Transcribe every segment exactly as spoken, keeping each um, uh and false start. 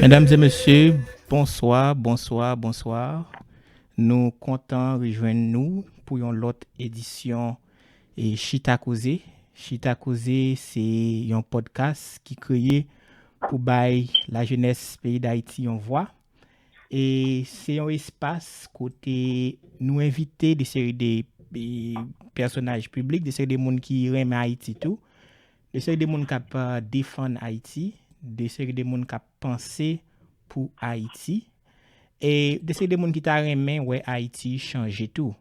Medam e mesye, bonswa, bonswa, bonswa. Nou kontan rejwenn nou pou yon lòt edisyon e Chita Koze. Chita Koze se yon podcast ki kreye pou bay lajenès peyi Dayiti yon vwa. E se yon espas kote nou envite de seri de, de pèsonaj piblik, de seri de moun ki renmen Ayiti tou, de seri de moun k ap, eh, defann Ayiti, de seri de moun k ap panse pou Ayiti, e de seri de moun ki ta renmen wè Ayiti chanje tou.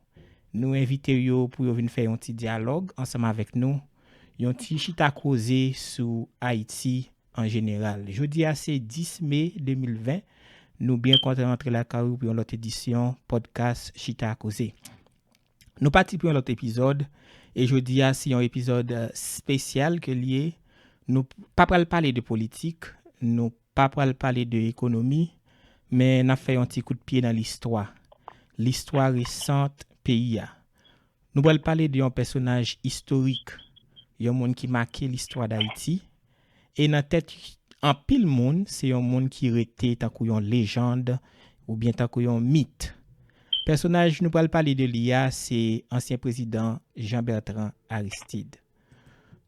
Nou envite yo pou yo vin fè yon ti dyalòg ansanm avèk nou, yon ti chita koze sou Ayiti an jeneral. Jodi a se dis me de mil ven. Nou byen kontan rantre lakay ou pou yon lòt edisyon podcast Chita Koze. Nou pati pou yon lòt epizòd, e jodi a se yon epizòd, eh, espesyal ke l ye. Nou pa pral pale de politik, nou pa pral pale de ekonomi, men n ap fè yon ti kout pye nan listwa. Listwa resant peyi a. Nou pral pale de yon pèsonaj istorik, yon moun ki make listwa Dayiti, e nan tèt anpil moun, se yon moun ki rete tankou yon lejann oubyen tankou yon mit. Pèsonaj nou pral pale de li a, se ansyen prezidan Jean Bertrand Aristide.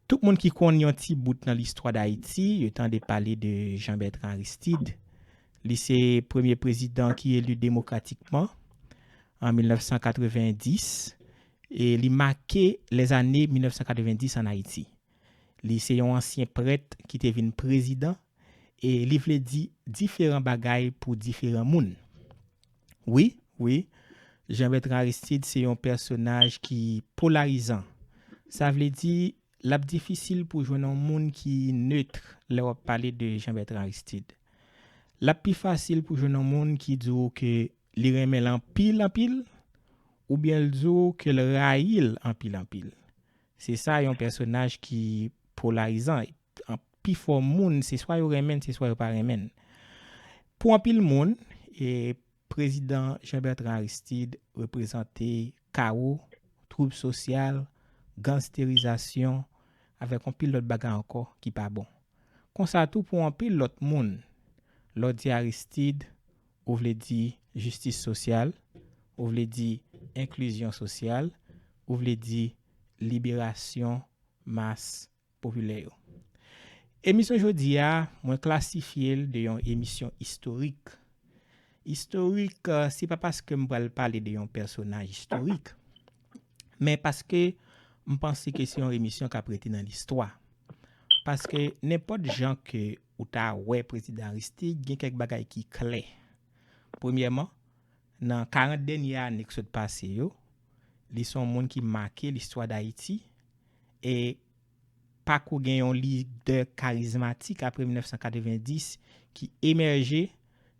Tout moun ki konn yon ti bout nan listwa Dayiti, yo tande pale de Jean Bertrand Aristide. Li se premye prezidan ki eli demokratikman an mil nèf san katrevenndis, e li make lèzane mil nèf san katrevenndis ann Ayiti. Li se yon ansyen prèt ki te vin prezidan, e li vle di diferan bagay pou diferan moun. Wi, wi, Jean Bertrand Aristide se yon pèsonaj ki polarizan. Sa vle di, l ap difisil pou jwenn yon moun ki netre lè w ap pale de Jean Bertrand Aristide. L ap pi fasil pou jwenn yon moun ki di w ke li renmen l anpil, anpil, oubyen l di w ke l rayi l anpil, anpil. Se sa yon pèsonaj ki polarizan. An, pifò moun, se swa yo renmen l, se swa yo pa renmen l. Pou anpil moun, e, prezidan Jean Bertrand Aristide reprezante kawo, twoub sosyal, gansterizasyon, avèk anpil lòt bagay ankò ki pa bon. Konsa tou pou anpil lòt moun, lè w di Aristide, ou vle di jistis sosyal, ou vle di enklizyon sosyal, ou vle di liberasyon mas popilè yo. Emisyon jodi a, mwen klasifye l de yon emisyon istorik. Istorik, eh, se pa paske m pral pale de yon pèsonaj istorik, men paske m panse ke se yon emisyon k ap rete nan listwa. Paske nenpòt jan ke ou ta wè prezidan Aristide, gen kèk bagay ki klè. Premyèman, nan karant dènye ane k sot pase yo, li se yon moun ki make listwa Dayiti, e pa ko gen yon lidè karizmatik apre mil nèf san katrevenndis ki emèje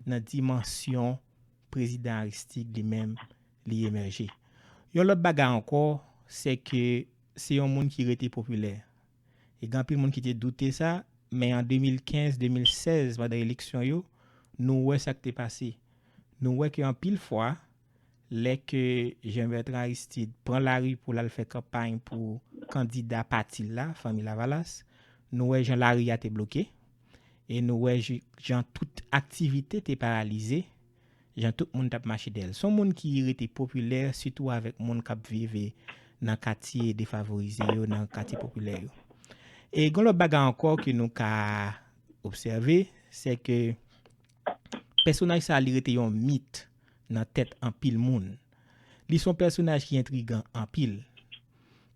nan dimansyon prezidan Aristide li menm li emèje. Yon lòt bagay ankò, se ke se yon moun ki rete popilè. E gen anpil moun ki te doute sa, men an de mil kenz, de mil sèz, pandan eleksyon yo, nou wè sa k te pase. Nou wè ke anpil fwa, lè ke Jean Bertrand Aristide pran lari pou l al fè kanpay pou kandida pati l la, Fanmi Lavalas, nou wè jan lari a te bloke, e nou wè j-, jan tout aktivite te paralize, jan tout moun t ap mache dèyè l. Se yon moun ki rete popilè, sitou avèk moun k ap viv nan katye defavorize yo, nan katye popilè yo. E gen lòt bagay ankò ke nou ka obsève, se ke pèsonaj sa a, li rete yon mit nan tèt anpil moun. Li se yon pèsonaj ki entrigan anpil.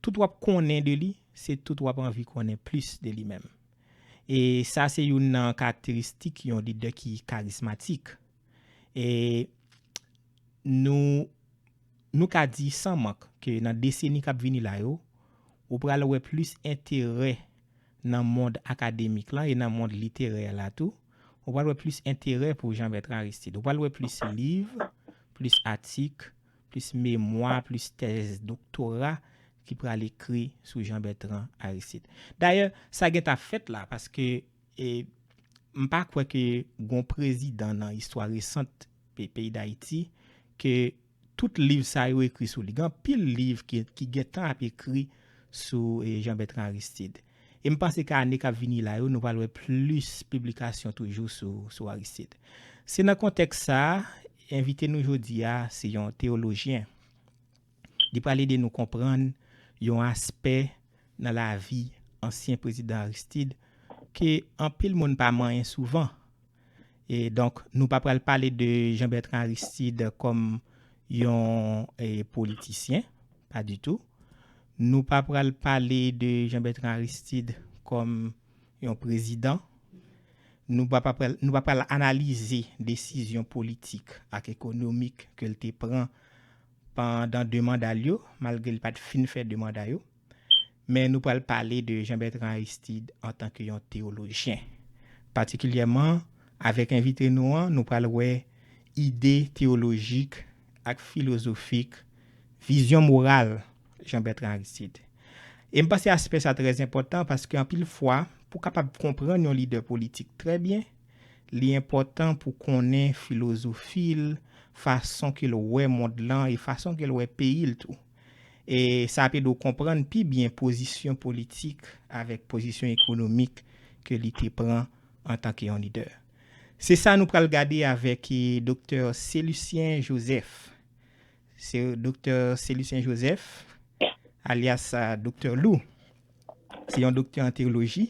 Tout w ap konnen de li, se tout w ap anvi konnen plis de li menm. E sa se youn nan karakteristik yon lidè ki karizmatik. E nou, nou ka di san mank ke nan deseni k ap vini la yo, ou pral wè plis enterè nan mond akademik lan e nan mond literè la tou. Ou pral wè plis enterè pou Jean Bertrand Aristide. Ou pral wè plis liv, plis atik, plis memwa, plis tèz doktora ki pral ekri sou Jean Bertrand Aristide. Dayè, sa gentan fèt la, paske, e, m pa kwè ke gon prezidan nan istwa resant pe-, peyi Dayiti ke tout liv sa yo ekri sou li. Gen anpil liv ki, ki gentan ap ekri sou, e, Jean Bertrand Aristide. E m panse ke ane k ap vini la yo, nou pral wè plis piblikasyon toujou sou, sou Aristide. Se nan kontèks sa a, envite nou jodi a, se yon teyolojyen. Li pral ede nou konprann yon aspè nan lavi ansyen prezidan Aristide ke anpil moun pa manyen souvan. E donk, nou pa pral pale de Jean Bertrand Aristide kòm yon e, politisyen, pa ditou. Nou pa pral pale de Jean Bertrand Aristide kòm yon prezidan. Nou pa, pa pral, nou pa pral analize desizyon politik ak ekonomik ke l te pran pandan de manda l yo, malgre l pa t fin fè de manda yo. Men nou pral pale de Jean Bertrand Aristide antanke yon teyolojyen. Patikilyèman, avèk envite nou an, nou pral wè ide teyolojik ak filozofik, vizyon moral Jean Bertrand Aristide. E m panse aspè sa trè enpòtan paske anpil fwa, pou w kapab konprann yon lidè politik trè byen, li enpòtan pou konnen filozofi l, fason ke l wè mond lan e fason ke l wè peyi l tou. E sa ap ede w konprann pi byen pozisyon politik avèk pozisyon ekonomik ke li te pran antanke yon lidè. Se sa nou pral gade avèk e, Doktè Célucien Joseph. Se Doktè Célucien Joseph, alyas a Doktè Lou. Se yon doktè an teyoloji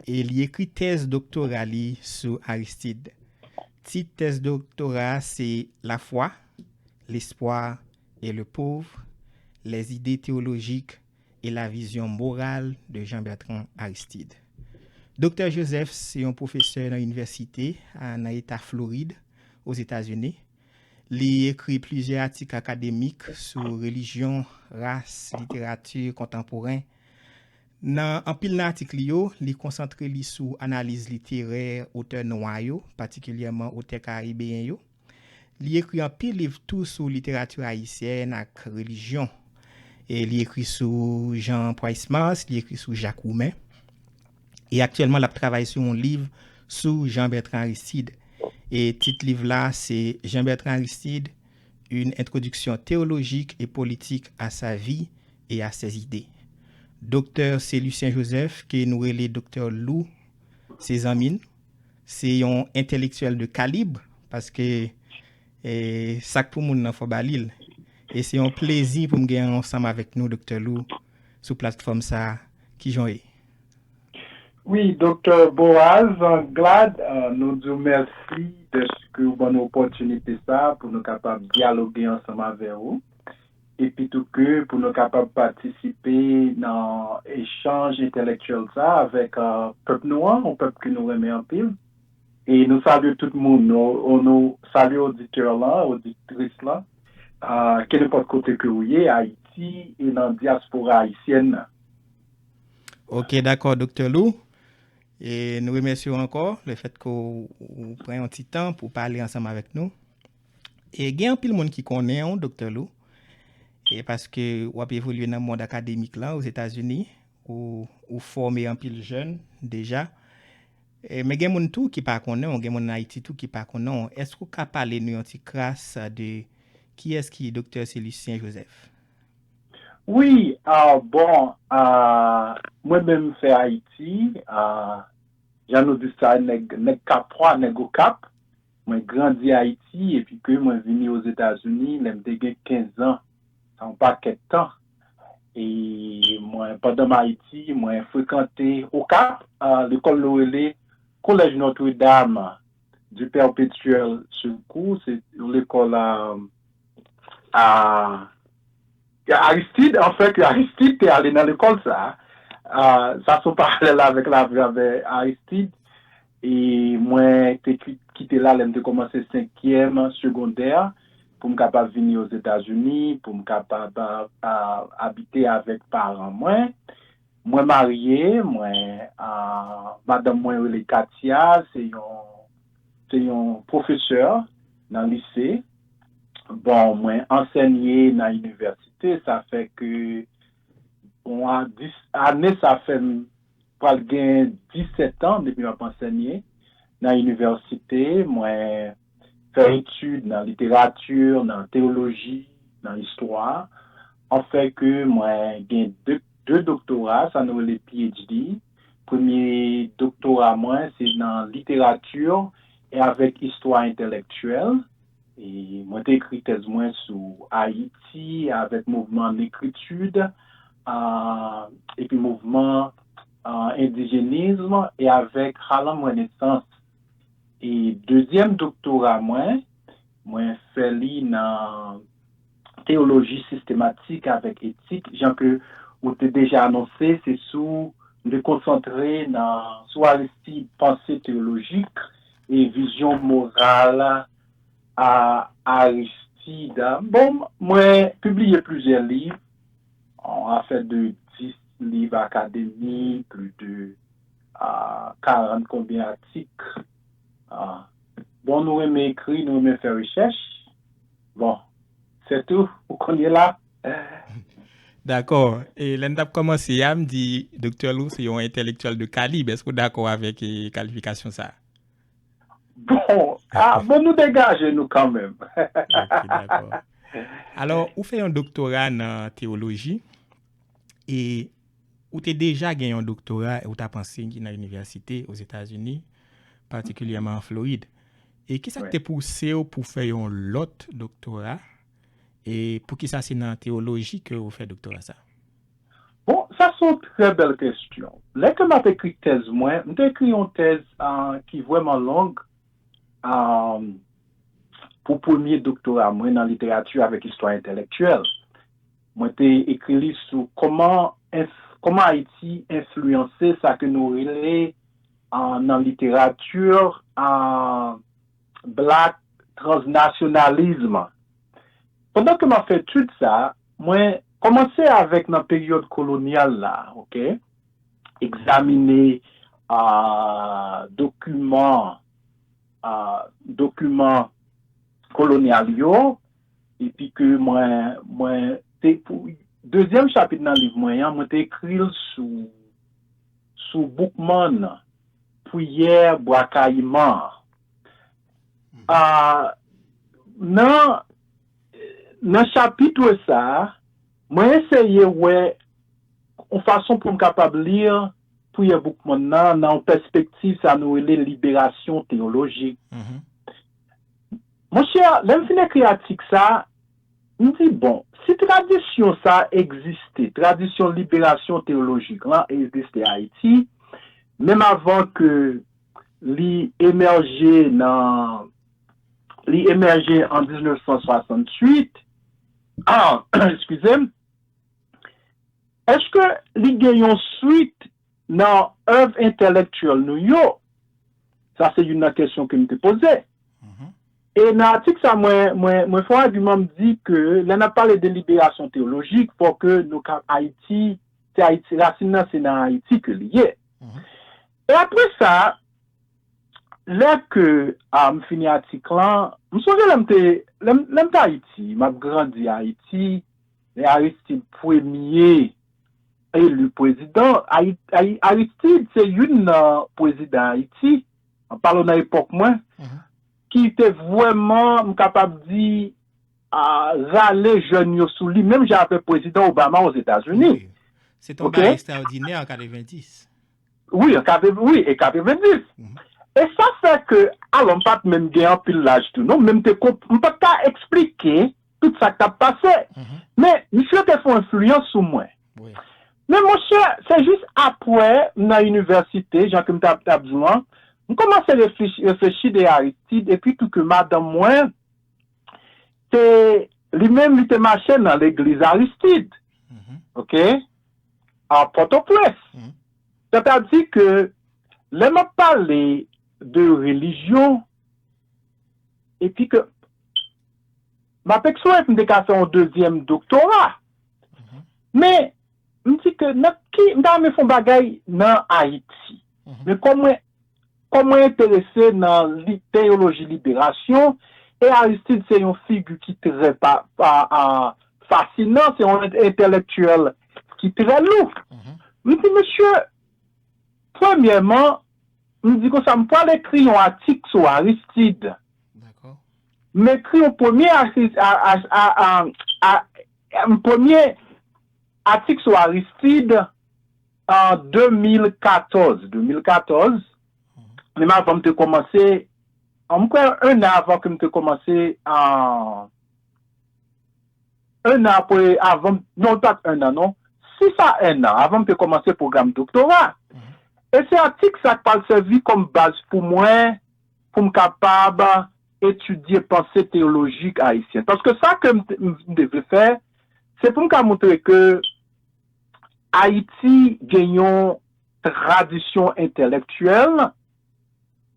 e li ekri tèz doktora li sou Aristide. Tit tèz doktora a se La foi, l'espoir et le pauvre, les idées théologiques et la vision morale de Jean Bertrand Aristide. Doktè Joseph se yon pwofesè nan inivèsite a, nan eta Florid, Ozetazini. Li ekri plizyè atik akademik sou relijyon, ras, literati kontanporen. Nan anpil nan atik li yo, li konsantre li sou analiz literè otè nwa yo, patikilyèman otè karibeyen yo. Li ekri anpil liv tou sou literati ayisyèn ak relijyon. E li ekri sou Jean Price Mars, li ekri sou Jacques Roumain. E aktyèlman, l ap travay sou yon liv sou Jean Bertrand Aristide. E tit liv la, se Jean Bertrand Aristide, une introduction théologique et politique à sa vie et à ses idées. Doktè Célucien Joseph, ke nou rele Doktè Lou, se zanmi n, se yon entèlektyèl de kalib, paske e, sa k pou moun nan fò ba li l. E se yon plezi pou m gen ansanm avèk nou, Doktè Lou, sou platfòm sa a. Kijan w ye? Wi, Doktè Boaz Anglade, nou di w mèsi dèske w ban nou opòtinite sa a pou nou kapab dyaloge ansanm avè w. Epi tou ke pou nou kapab patisipe nan echanj entèlektyèl sa a avèk pèp nou an, yon pèp ke nou renmen anpil. E nou salye tout moun, nou, nou salye oditè lan, oditris lan, kenenpòt kote ke ou ye, Ayiti e nan dyaspora ayisyèn nan. Ok, dakò, Doktè Lou. E nou remèsye w ankò lefètke w pran yon ti tan pou w pale ansanm avèk nou. E gen anpil moun ki konnen w, Doktè Lou, e paske w ap evolye nan mond akademik lan Ozetazini, ou, ou fòme anpil jèn deja. E, men gen moun tou ki pa konnen w, gen moun nan Ayiti tou ki pa konnen w. Èske w ka pale nou yon ti kras de kiyès ki Doktè Célucien Joseph? Wi, a, bon, a, mwen menm fè Ayiti, a, jan nou di sa, nèg, nèg Kapwa, nèg Okap. Mwen grandi Ayiti epi ke mwen vini Ozetazini lè m te gen kenz an, sa yon pakèt tan. E mwen, pandan m Ayiti, mwen frekante Okap, a, lekòl yo rele Collège Notre-Dame du Perpétuel Secours, se yon lekòl a, a, Aristide, anfen, ke Aristide te ale nan lekòl sa a. A, sa se yon paralèl avèk lavi avè Aristide. E mwen te ki- kite la lè m te kòmanse senkyèm segondè pou m kapab vini Ozetazini, pou m kapab a, a, abite avèk paran mwen. Mwen marye, mwen, a, madanm mwen rele Katia, se yon, se yon pwofesè nan lise. Bon, mwen ansènye nan inivèsite, sa fè ke, bon, a dis, ane sa fè m pral gen disèt an depi m ap ansènye nan inivèsite. Mwen fè etid nan literati, nan teyoloji, nan istwa. Anfen ke mwen gen de de doktora, sa nou rele P H D. Premye doktora mwen, se nan literati e avèk istwa entèlektyèl. E mwen te ekri tèz mwen sou Ayiti avèk mouvman nekritid, a, epi mouvman, a, endijènis e avèk Harlem Renaissance. E dezyèm doktora mwen, mwen fè li nan teyoloji sistematik avèk etik, jan ke ou te deja anonse, se sou, m te konsantre nan, sou Aristide, panse teyolojik e vizyon moral a Aristide. Bon, mwen pibliye plizyè liv, an afè de dis liv akademik, plis de, a, karant konbyen atik. A, bon, nou renmen ekri, nou renmen fè rechèch. Bon, se tou, ou konnen la. Dakò. E lè n t ap kòmanse a, m di Doktè Lou se yon entèlektyèl de kalib. Èske w dakò avèk e, kalifikasyon sa a? Bon, a, bon, nou degaje nou kanmenm. Ok, dakò. Alò, ou fè yon doktora nan teyoloji, e ou te deja gen yon doktora e ou t ap anseye nan inivèsite Ozetazini, patikilyèman an Florid. E kisa k te pouse w pou fè yon lòt doktora? E poukisa se nan teyoloji ke ou fè doktora sa? Bon, sa se yon trè bèl kesyon. Lè ke m ap ekri tèz mwen, m te ekri yon tèz a, ki vrèman long a, pou premye doktora mwen nan literati avèk istwa entèlektyèl. Mwen te ekri li sou kòman enf- kòman Ayiti enfliyanse sa ke nou rele a, nan literati a, black transnasyonalizm. Pandan ke m ap fè etid sa, mwen kòmanse avèk nan peryòd kolonyal la, oke? Egzamine a, dokiman a, dokiman kolonyal yo, epi ke mwen, mwen te, pou, dezyèm chapit nan liv mwen an, mwen te ekri l sou, sou Boukman, Priyè Bwa Kayiman. A, nan, nan chapit sa a, mwen eseye wè yon fason pou m kapab li Priyè Boukman nan, nan yon pèspektiv sa nou rele liberasyon teyolojik. Monchè, lè m fin ekri atik sa, m di, bon, si tradisyon sa egziste, tradisyon liberasyon teyolojik lan egziste Ayiti, menm avan ke li emèje nan, li emèje an diznèf san swasantuit, a, eskize m, èske li gen yon swit nan èv entèlektyèl nou yo? Sa se youn nan kesyon ke m te poze. E nan atik sa, mwen, mwen, mwen fè yon agiman, m di ke lè n ap pale de liberasyon teyolojik, fò ke nou ka, Ayiti, se Ayiti, rasin nan se nan Ayiti ke li ye. E apre sa, lè ke a, m fini atik lan, m sonje lè m te, lè m, lè m te Ayiti, m ap grandi Ayiti, lè Aristide premye eli prezidan, Ayi- Ayi- Aristide se youn nan prezidan Ayiti, an palan nan epòk mwen, ki te vrèman, m kapab di, a, rale jèn yo sou li, menm jan avèk prezidan Obama Ozetazini. Wi. Se te yon bagay ekstraòdinè an katrevenndis. Wi, an katreven, wi, e katrevenndis. E sa fè ke, alò, m pa t menm gen anpil laj tou, non, men m te konp- m pa t ka eksplike tout sa k t ap pase. Men, misye te fè yon enfliyans sou mwen. Men, monchè, se jis apre, m nan inivèsite, jan ke m t ap, t ap di w an, m kòmanse reflechi, reflechi de Aristide, epi tou ke madanm mwen, te, li menm, li te mache nan legliz Aristide. Oke? A Pòtoprens. Sètadi ke lè m ap pale de relijyon, epi ke m ap eksplore pou m te ka fè yon dezyèm doktora. Men, m di ke nan ki, m ta renmen fè yon bagay nan Ayiti. Men kòm mwen, kòm mwen enterese nan li, teyoloji liberasyon, e Aristide se yon figi ki trè pa, pa, a, fasinan, se yon entèlektyèl ki trè lou. M di, mesye, premyèman, m di konsa, m pral ekri yon atik sou Aristide. M ekri yon premye atik, a, a, a, a, a, yon premye atik sou Aristide an de mil katòz. De mil katòz, menm avan m te kòmanse, an, m kwè en an avan ke m te kòmanse, an, en an apre, avan, non, li pa t en an, non, sis a en an, avan m te kòmanse pwogram doktora. E se atik sa k pral sèvi kòm baz pou mwen, pou m kapab etidye panse teyolojik ayisyen. Paske sa ke m te, m te vle fè, se pou m ka montre ke Ayiti gen yon tradisyon entèlektyèl,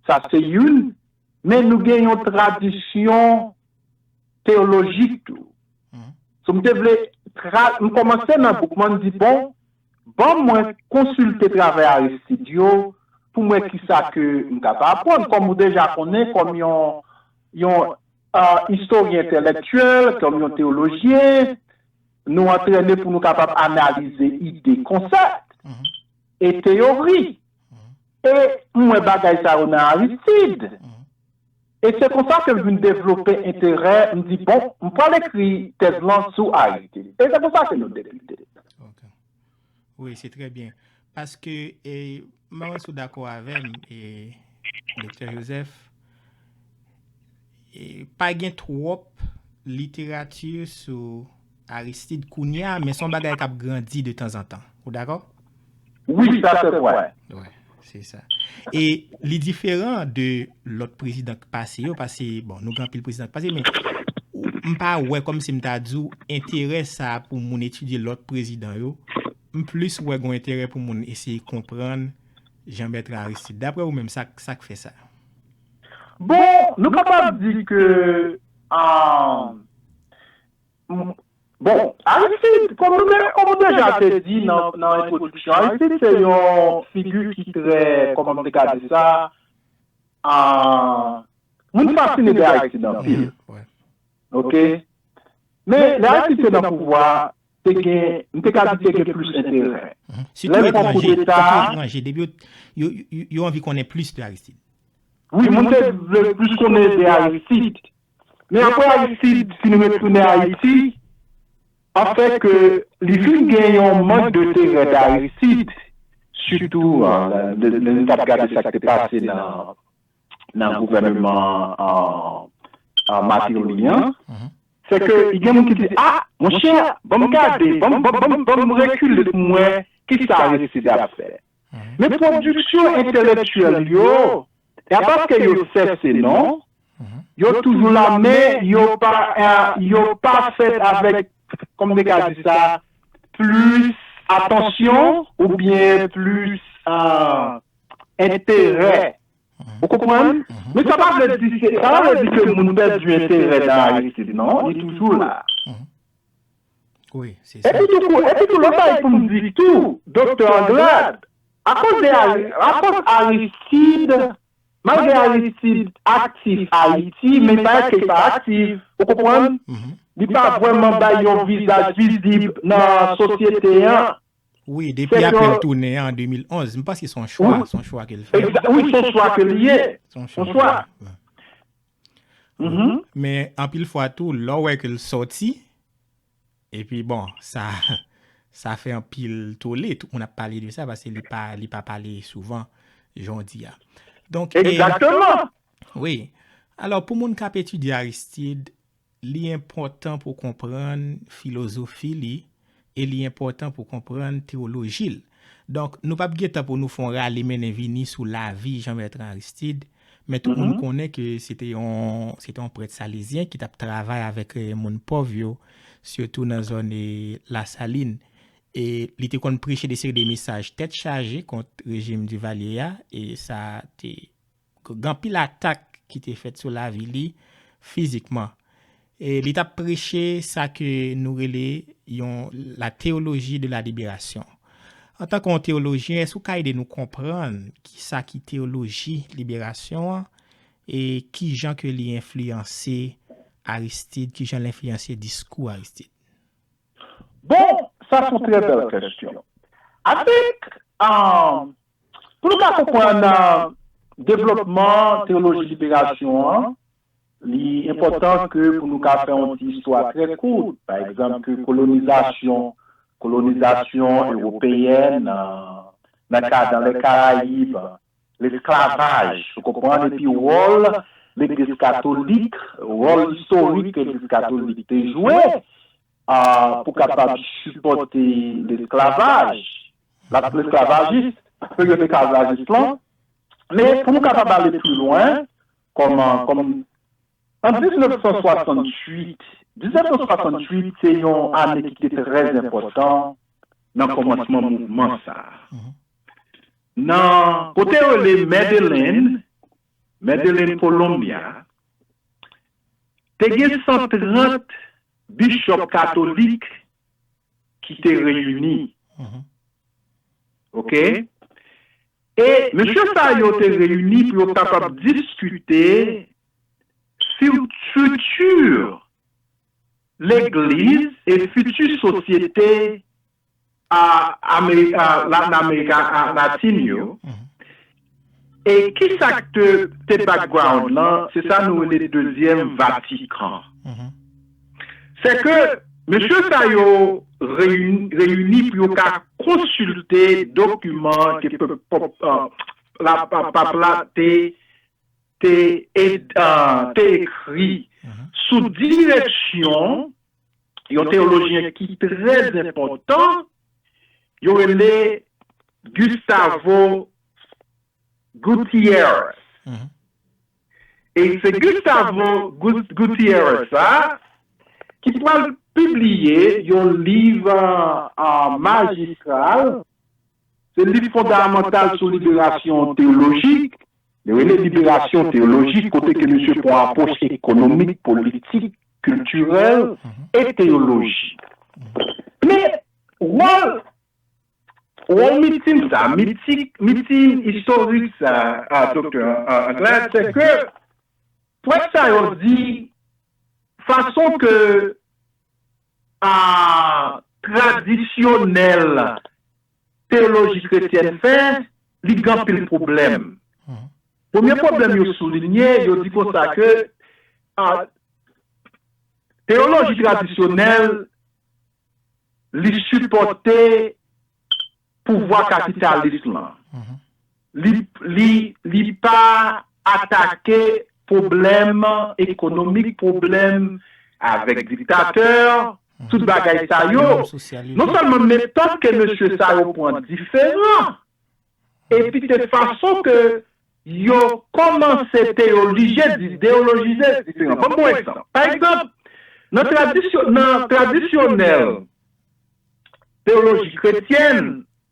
sa se youn, men nou gen yon tradisyon teyolojik tou. So, m te vle tra-, m kòmanse nan bouk mwen, m di, bon, ban mwen konsilte travay Aristide yo pou m wè kisa ke m kapab aprann. Kòm ou deja konnen, kòm yon, yon, ah, istoryen entèlektyèl, kòm yon teyolojyen, nou antrene pou nou kapab analize ide, konsèp e teyori. E m wè bagay sa yo nan Aristide. E se konsa ke m vin devlope enterè, m di, bon, m pral ekri tèz lan sou Aristide. E se konsa ke nou debite. Ok. Wi, se trè byen. Paske, e, m pa konn si w dakò avè m, e, Doktè Joseph, e, pa gen twòp literati sou Aristide kounye a, men se yon bagay k ap grandi de tanzantan. Ou dakò? Wi, sa se vre. Wi, se sa. E li diferan de lòt prezidan k pase yo, paske, bon, nou gen anpil prezidan k pase, men m pa wè, kòmsi m ta di w, enterè sa a pou moun etidye lòt prezidan yo. M plis wè gen enterè pou moun eseye konprann Jean Bertrand Aristide. Daprè ou menm, sa, sa k fè sa? Bon, nou kapab di ke, ah, m- bon, Aristide, kòm nou men, kòm nou deja te di nan, nan entwodiksyon, Aristide se yon figi ki trè, kòman m te ka di sa, ah, moun fasine de Aristide anpil. Ok? Men, lè Aristide te nan pouvwa, te gen, m te ka di te gen plis enterè. Sitou etranje, sitou etranje, depi yo, yo, yo, yo anvi konnen plis de Aristide. Wi, moun te vle plis konnen de Aristide. Men apre Aristide fin retounen Ayiti, anfèt ke li fin gen yon mank de enterè de Aristide, sitou, ah, lè, lè, lè nou t ap gade sa k te pase nan, nan gouvènman, ah, ah, Martelly an, se ke gen moun ki di, ah, monchè, ban m gade, ban m, ban m, ban m, ban m rekile pou m wè kisa Aristide ap fè. Men pwodiksyon entèlektyèl yo, e pa paske yo sèse, non, yo toujou la, men yo pa, eh, yo pa fèt avèk, kòman m te ka di sa, plis atansyon oubyen plis, ah, enterè. Ou konprann? Men sa pa vle di, se, sa pa vle di ke moun pèdi enterè nan Aristide, non, li toujou la. Wi, se sa. Epi tou, epi tou, lòt bagay pou m di tou, Doktè Anglade, akoz de Ari-, akoz Aristide, malgre Aristide aktif Ayiti, men pa ke li pa aktif, ou konprann? Li pa vrèman bay yon vizaj vizib nan sosyete an. Wi, depi apre l tounen an de mil onz, m panse se yon chwa, se yon chwa ke l fè. Wi, se yon chwa ke li ye. Se yon chwa. Men anpil fwa tou, lè w wè ke l sòti, epi bon, sa, sa fè anpil tole, tout moun ap pale de sa, paske li pa, li pa pale souvan, jan w di a. Donk, e, Egzakteman. Wi. Alò, pou moun k ap etidye Aristide, li enpòtan pou w konprann filozofi li e li enpòtan pou w konprann teyoloji l. Donk, nou p ap gen tan pou nou fè yon rale mennen vini sou lavi Jean Bertrand Aristide, men tout moun konnen ke se te yon, se te yon prèt salezyen ki t ap travay avèk, eh, moun pòv yo, sitou nan zòn, eh, Lasalin. E li te konn preche de seri de mesaj tèt chaje kont rejim Duvalier a, e sa te gen anpil atak ki te fèt sou lavi li fizikman. E li t ap preche sa ke nou rele yon la théologie de la libération. Antanke yon teyolojyen, èske w ka ede nou konprann kisa ki teyoloji liberasyon an e kijan ke li enfliyanse Aristide, kijan l enfliyanse diskou Aristide? Bon, sa se yon trè bèl kèsyon. Avèk, ah, pou nou ka konprann, ah, devlopman teyoloji liberasyon an, li enpòtan ke pou nou ka fè yon ti istwa trè kout, pa egzanp, ke kolonizasyon kolonizasyon ewopeyèn, nan, nan ka, dans les Caraïbes, lesklavaj, ou konprann, epi wòl Legliz Katolik, wòl istorik ke Legliz Katolik te jwe, a, pou kapab sipòte lesklavaj, la, lesklavajis, peryòd esklavajis lan. Men pou nou kapab ale pi lwen, kòm, kòm, an diznèf san swasantuit, diznèf san swasantuit se yon ane ki te trè enpòtan nan kòmansman mouvman sa a. Nan kote yo rele Medellín, Medellín, Colombia, te gen san trant bichòp katolik ki te reyini. Oke? E mesye sa yo te reyini pou yo kapab diskite fi-, fiti legliz e fiti sosyete a, Ameri-, a, Latin Amerika, a, Latin yo. E kisa k te, te background lan? Se sa nou rele dezyèm Vatikan. Se ke mesye sa yo reyini, reyini pou yo ka konsilte dokiman ke pèp, pèp, a, la, pa-, pap la te, te, e, a, te ekri sou direksyon yon teyolojyen ki trè enpòtan, yo rele Gustavo Gutiérrez. E se Gustavo Gu-, Gutiérrez sa ki pral pibliye yon liv, a, a, majistral, se liv fondamantal sou liberasyon teyolojik, yo rele liberasyon teyolojik, kote ke misye pran apwòch ekonomik, politik, kiltirèl e teyolojik. Men, wòl, wòl mitin sa, mitik, mitin istorik sa, a, doktè, a, Anglade, se ke prèt sa yo di fason ke, a, tradisyonèl teyoloji kretyèn fè, li gen anpil pwoblèm. Premye pwoblèm yo soulinye, yo di konsa ke, a, teyoloji tradisyonèl, li sipòte pouvwa kapitalis lan. Li, li, li pa atake pwoblèm ekonomik, pwoblèm avèk diktatè, tout bagay sa yo. Non sèlman metòd ke mesye sa yo pran diferan, epi de fason ke yo kòmanse teyolije, di, teyolojize diferan. Ban m yon egzanp. Pa egzanp, nan tradisyon, nan tradisyonèl teyoloji kretyèn,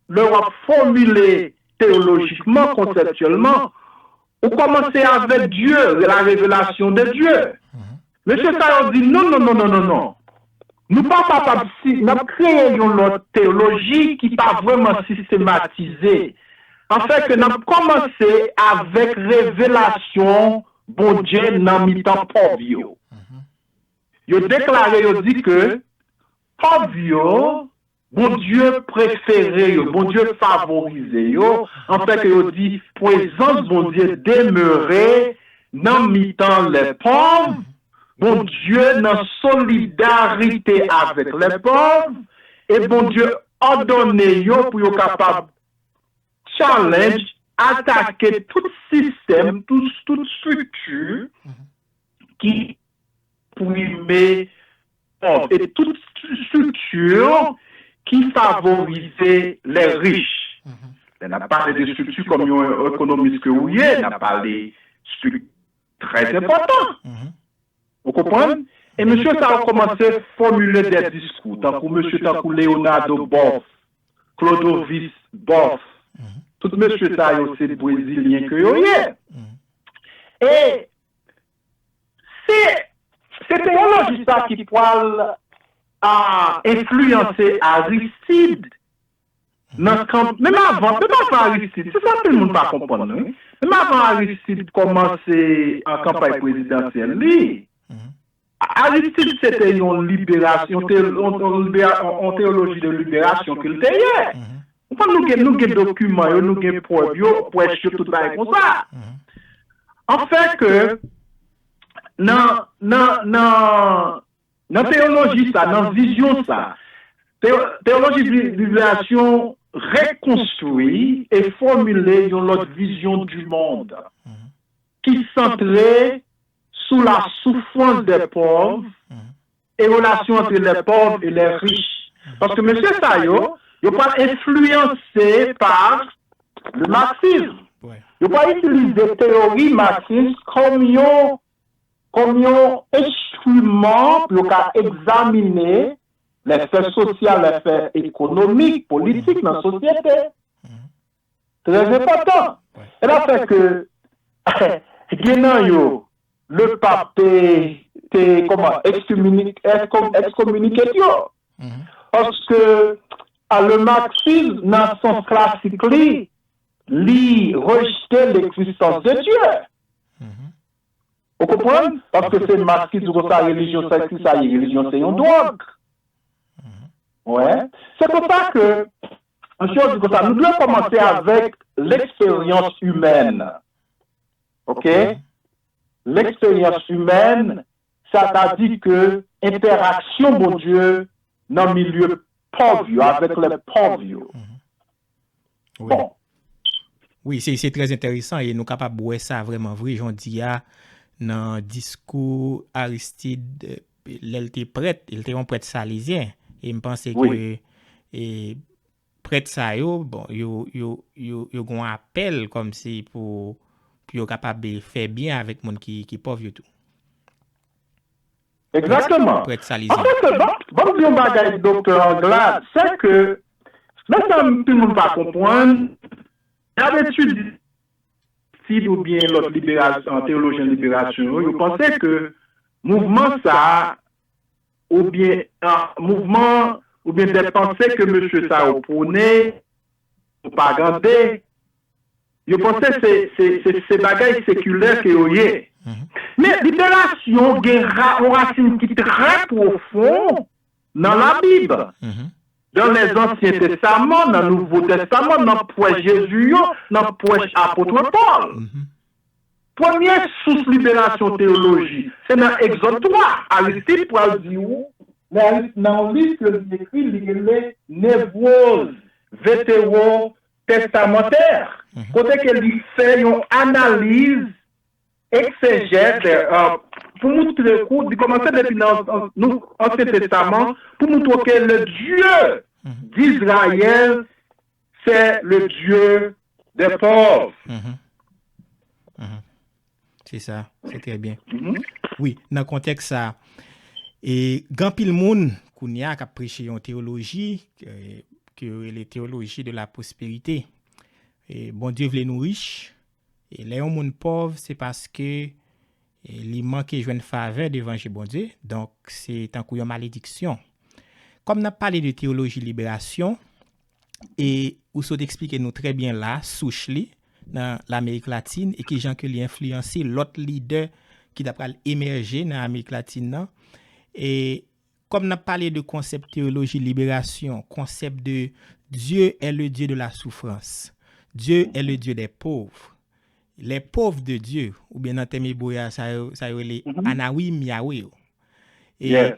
lè w ap fòmile teyolojikman, konsèptyèlman, ou kòmanse avèk Dye, la révélation de Dieu. Mesye sa yo di, non, non, non, non, non, non. Nou pa kapab si, n ap kreye yon lòt teyoloji ki pa vrèman sistematize. Anfèt, ke n ap kòmanse avèk revelasyon Bondye nan mitan pòv yo. Yo deklare, yo di ke pòv yo, Bondye prefere yo, Bondye favorize yo, anfèt ke yo di, prezans Bondye demere nan mitan lè pòv, Bondye nan solidarite avèk lè pòv, e Bondye òdone yo pou yo kapab challenge, atake tout sistèm, tout, tout estrikti ki oprime pòv e tout estrikti ki favorize lè rich. Lè n ap pale de estrikti kòm yon ekonomis ke ou ye, n ap pale estrikti trè enpòtan. Ou konprann? E mesye sa yo kòmanse fòmile de diskou, tankou mesye tankou Leonardo Boff, Clodovis Boff. Tout mesye sa yo se brezilyen ke yo ye. E se, se teyoloji sa ki pral, a, enfliyanse Aristide nan kanp, menm avan, menm avan Aristide, se sa anpil moun pa konprann, wi. Menm avan Aristide kòmanse an kanpay prezidansyèl li, Aristide se te yon liberasyon, te, yon, yon libera-, yon, yon teyoloji de liberasyon ke l te ye. Ou konn nou gen, nou gen dokiman yo, nou gen prèv yo, prèch yo, tout bagay konsa. Anfèt ke nan, nan, nan, nan teyoloji sa, nan vizyon sa, Teoloji liberasyon rekonstwi e fòmile yon lòt vizyon di mond ki santre sou la soufrans dè pòv e relasyon antre lè pòv e lè rich. Paske mesye sa yo, yo pral enfliyanse pa le marxism. Yo pral itilize teyori marxist kòm yon kòm yon enstriman pou yo ka egzamine lèfè sosyal, lèfè ekonomik, politik nan sosyete. Trè enpòtan. E la fè ke gen nan yo, le pap te, te kòman, ekskominike yo. Paske a le marxism nan sans klasik li, li rejte legzistans de Dye. Ou konprann? Paske se Mas ki di konsa relijyon se ki sa ye, relijyon se yon dwòg. Wè. Se konsa ke, mesye di konsa, nou dwe kòmanse avèk leksperyans imèn. Oke? Leksperyans imèn, sètadi ke entèraksyon Bondye nan milye pòv yo, avèk lè pòv yo. Bon. Wi, se, se trè enteresan e nou kapab wè sa vrèman vre, jan w di a, nan diskou Aristid, lè l te prèt, li te yon prèt salezyen. E m panse ke e, prèt sa yo, bon, yo, yo, yo, yo gen yon apèl kòmsi pou, pou yo kapab fè byen avèk moun ki, ki pòv yo tou. Egzakteman. Prèt salezyen. Anfèt, ban, ban m di yon bagay, Doktè Anglade, se ke, men sa tout moun pa konprann, lè y ap etidye Sid oubyen lòt liberasyon, teyolojyen liberasyon yo, yo panse ke mouvman sa a, oubyen mouvman, oubyen dè panse ke mesye sa yo pwone, pwopagande, yo panse se, se, se, se bagay sekilè ke yo ye. Men liberasyon gen ra, yon rasin ki trè pwofon nan Labib, dans les Anciens Testaments, nan Nouvo Testaman, nan pwèch Jezi yo, nan pwèch apot Pòl. Premye sous liberasyon teyoloji, se nan Egzòd twa. Aristid pral di w, nan, nan yon liv ke li ekri, li rele Névrose Vétérotestamentaire, kote ke li fè yon analiz eksejèt, pou moutre kou, li kòmanse depi nan Ansyen Testaman, pou moutre ke le Dieu d'Israël, c'est le Dieu des pauvres. Se sa, se trè byen. Wi, nan kontèks sa, e gen anpil moun kounye a k ap preche yon teyoloji ke, ke yo rele teyoloji de la pwosperite. E Bondye vle nou rich, E lè yon moun pòv, se paske e, li manke jwenn favè devan je Bondye, donk se tankou yon malediksyon. Kòm n ap pale de teyoloji liberasyon, e ou sot eksplike nou trè byen la, souch li nan Lamerik Latin, e kijan ke li enfliyanse lòt lidè ki ta pral emèje nan Amerik Latin nan. E Kòm n ap pale de konsèp teyoloji liberasyon, konsèp de Dieu est le Dieu de la souffrance, Dieu est le Dieu des pauvres, les pauvres de Dieu, oubyen nan tèm ebre a, sa yo, sa yo rele Anawim Yahweh yo. E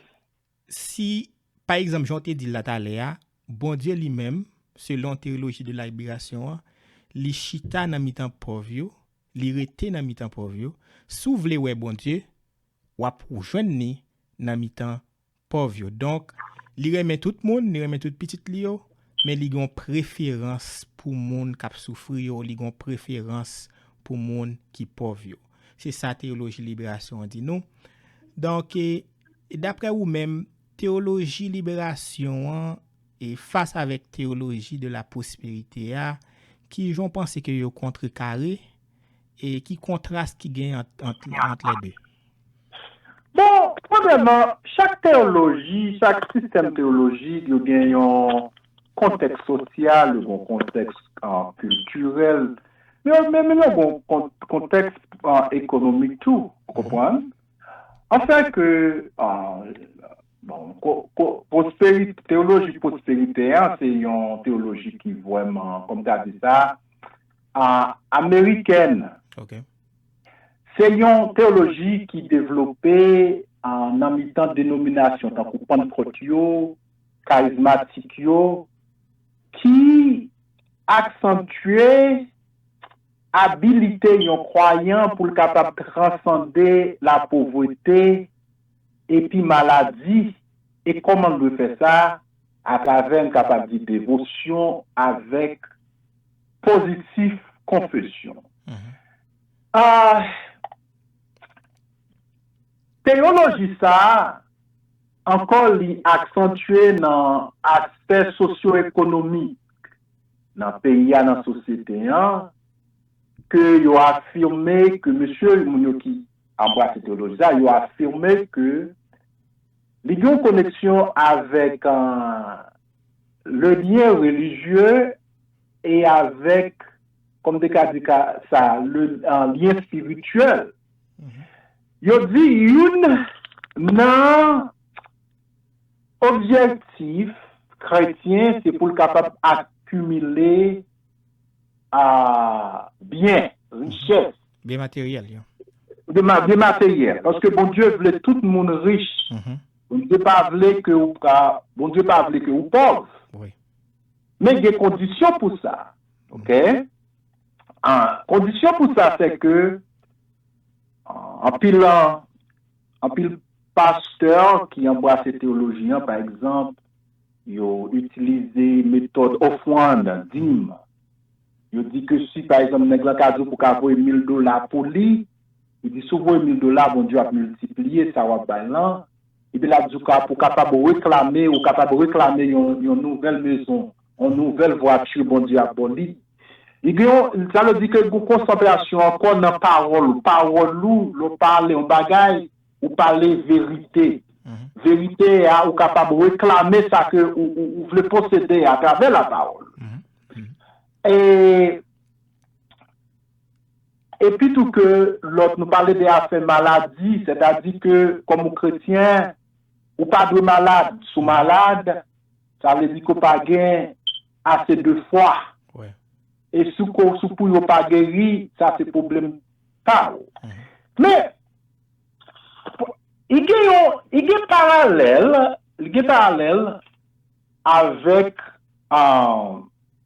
si, pa egzanp, jan w te di l la talè a, Bondye li menm, selon teyoloji de la liberasyon an, li chita nan mitan pòv yo, li rete nan mitan pòv yo. Si w vle wè Bondye, w ap jwenn li nan mitan pòv yo. Donk, li renmen tout moun, li renmen tout pitit li yo, men li gen yon preferans pou moun k ap soufri yo, li gen yon preferans pou moun ki pòv yo. Se sa teyoloji liberasyon an di nou. Donk, e, e daprè ou menm, teyoloji liberasyon an, e fas avèk teyoloji de la pwosperite a, ki jan w panse ke yo kontrekare, e ki kontras ki gen ant, ant, ant lè de? Bon, premyèman, chak teyoloji, chak sistèm teyolojik, yo gen yon kontèks sosyal, yo gen yon kontèks, ah, kiltirèl, men, men, men yo gen yon kon-, kontèks, ah, ekonomik tou, ou konprann? Anfen ke, ah, bon, ko-, ko-, pwosperite, teyoloji pwosperite a, se yon teyoloji ki vrèman, kòm ta di sa, ah, amerikèn. Se yon teyoloji ki devlope, ah, nan mitan denominasyon tankou Pantkòt yo, karizmatik yo ki aksantye abilite yon kwayan pou l kapab transande lapovrete epi maladi, e kòman l dwe fè sa? Atravè, n kapab di, devosyon avèk pozitif konfesyon. Ah, teyoloji sa a, ankò, li aksantye nan aspè sosyo-ekonomik nan peyi a, nan sosyete an, ke yo afime ke mesye, moun yo ki anbrase teyoloji sa, yo afime ke li gen yon koneksyon avèk, euh, le lien religieux e avèk, kòm te ka di ka, sa, le, euh, lien spirituel. Yo di youn nan objektif kretyen, se pou l kapab akimile, a, byen, richès. Byen materyèl, yo. Byen ma-, byen materyèl. Paske Bondye vle tout moun rich. Bondye pa vle ke ou pa, Bondye pa vle ke ou pòv. Wi. Men gen kondisyon pou sa. Oke? Ah, kondisyon pou sa, se ke, ah, anpil, anpil pastè ki anbrase teyoloji an, pa egzanp, yo itilize metòd ofrann, dim. Yo di ke si, pa egzanp, nèg lan ka di w pou ka voye mil dola pou li, li di, si w voye mil dola, Bondye ap miltipliye sa w ap bay lan. Epi l ap di w ka, pou kapab reklame, ou kapab reklame yon, yon nouvèl mezon, yon nouvèl vwati Bondye ap ba w li. Li gen yon, sa vle di ke gen yon konsantrasyon ankò nan pawòl ou. Pawòl ou, lè w pale yon bagay, ou pale verite. Verite a, ou kapab reklame sa ke ou, ou, ou vle posede atravè lapawòl. E, epi tou ke lòt, nou pale de afè maladi, sètadi ke kòm ou kretyen, ou pa dwe malad. Si w malad, sa vle di ke w pa gen ase de fwa. Wi. E si w ko-, si w pou yo pa geri, sa se pwoblèm pa w. Men, li gen yon, li gen paralèl, li gen paralèl avèk, ah,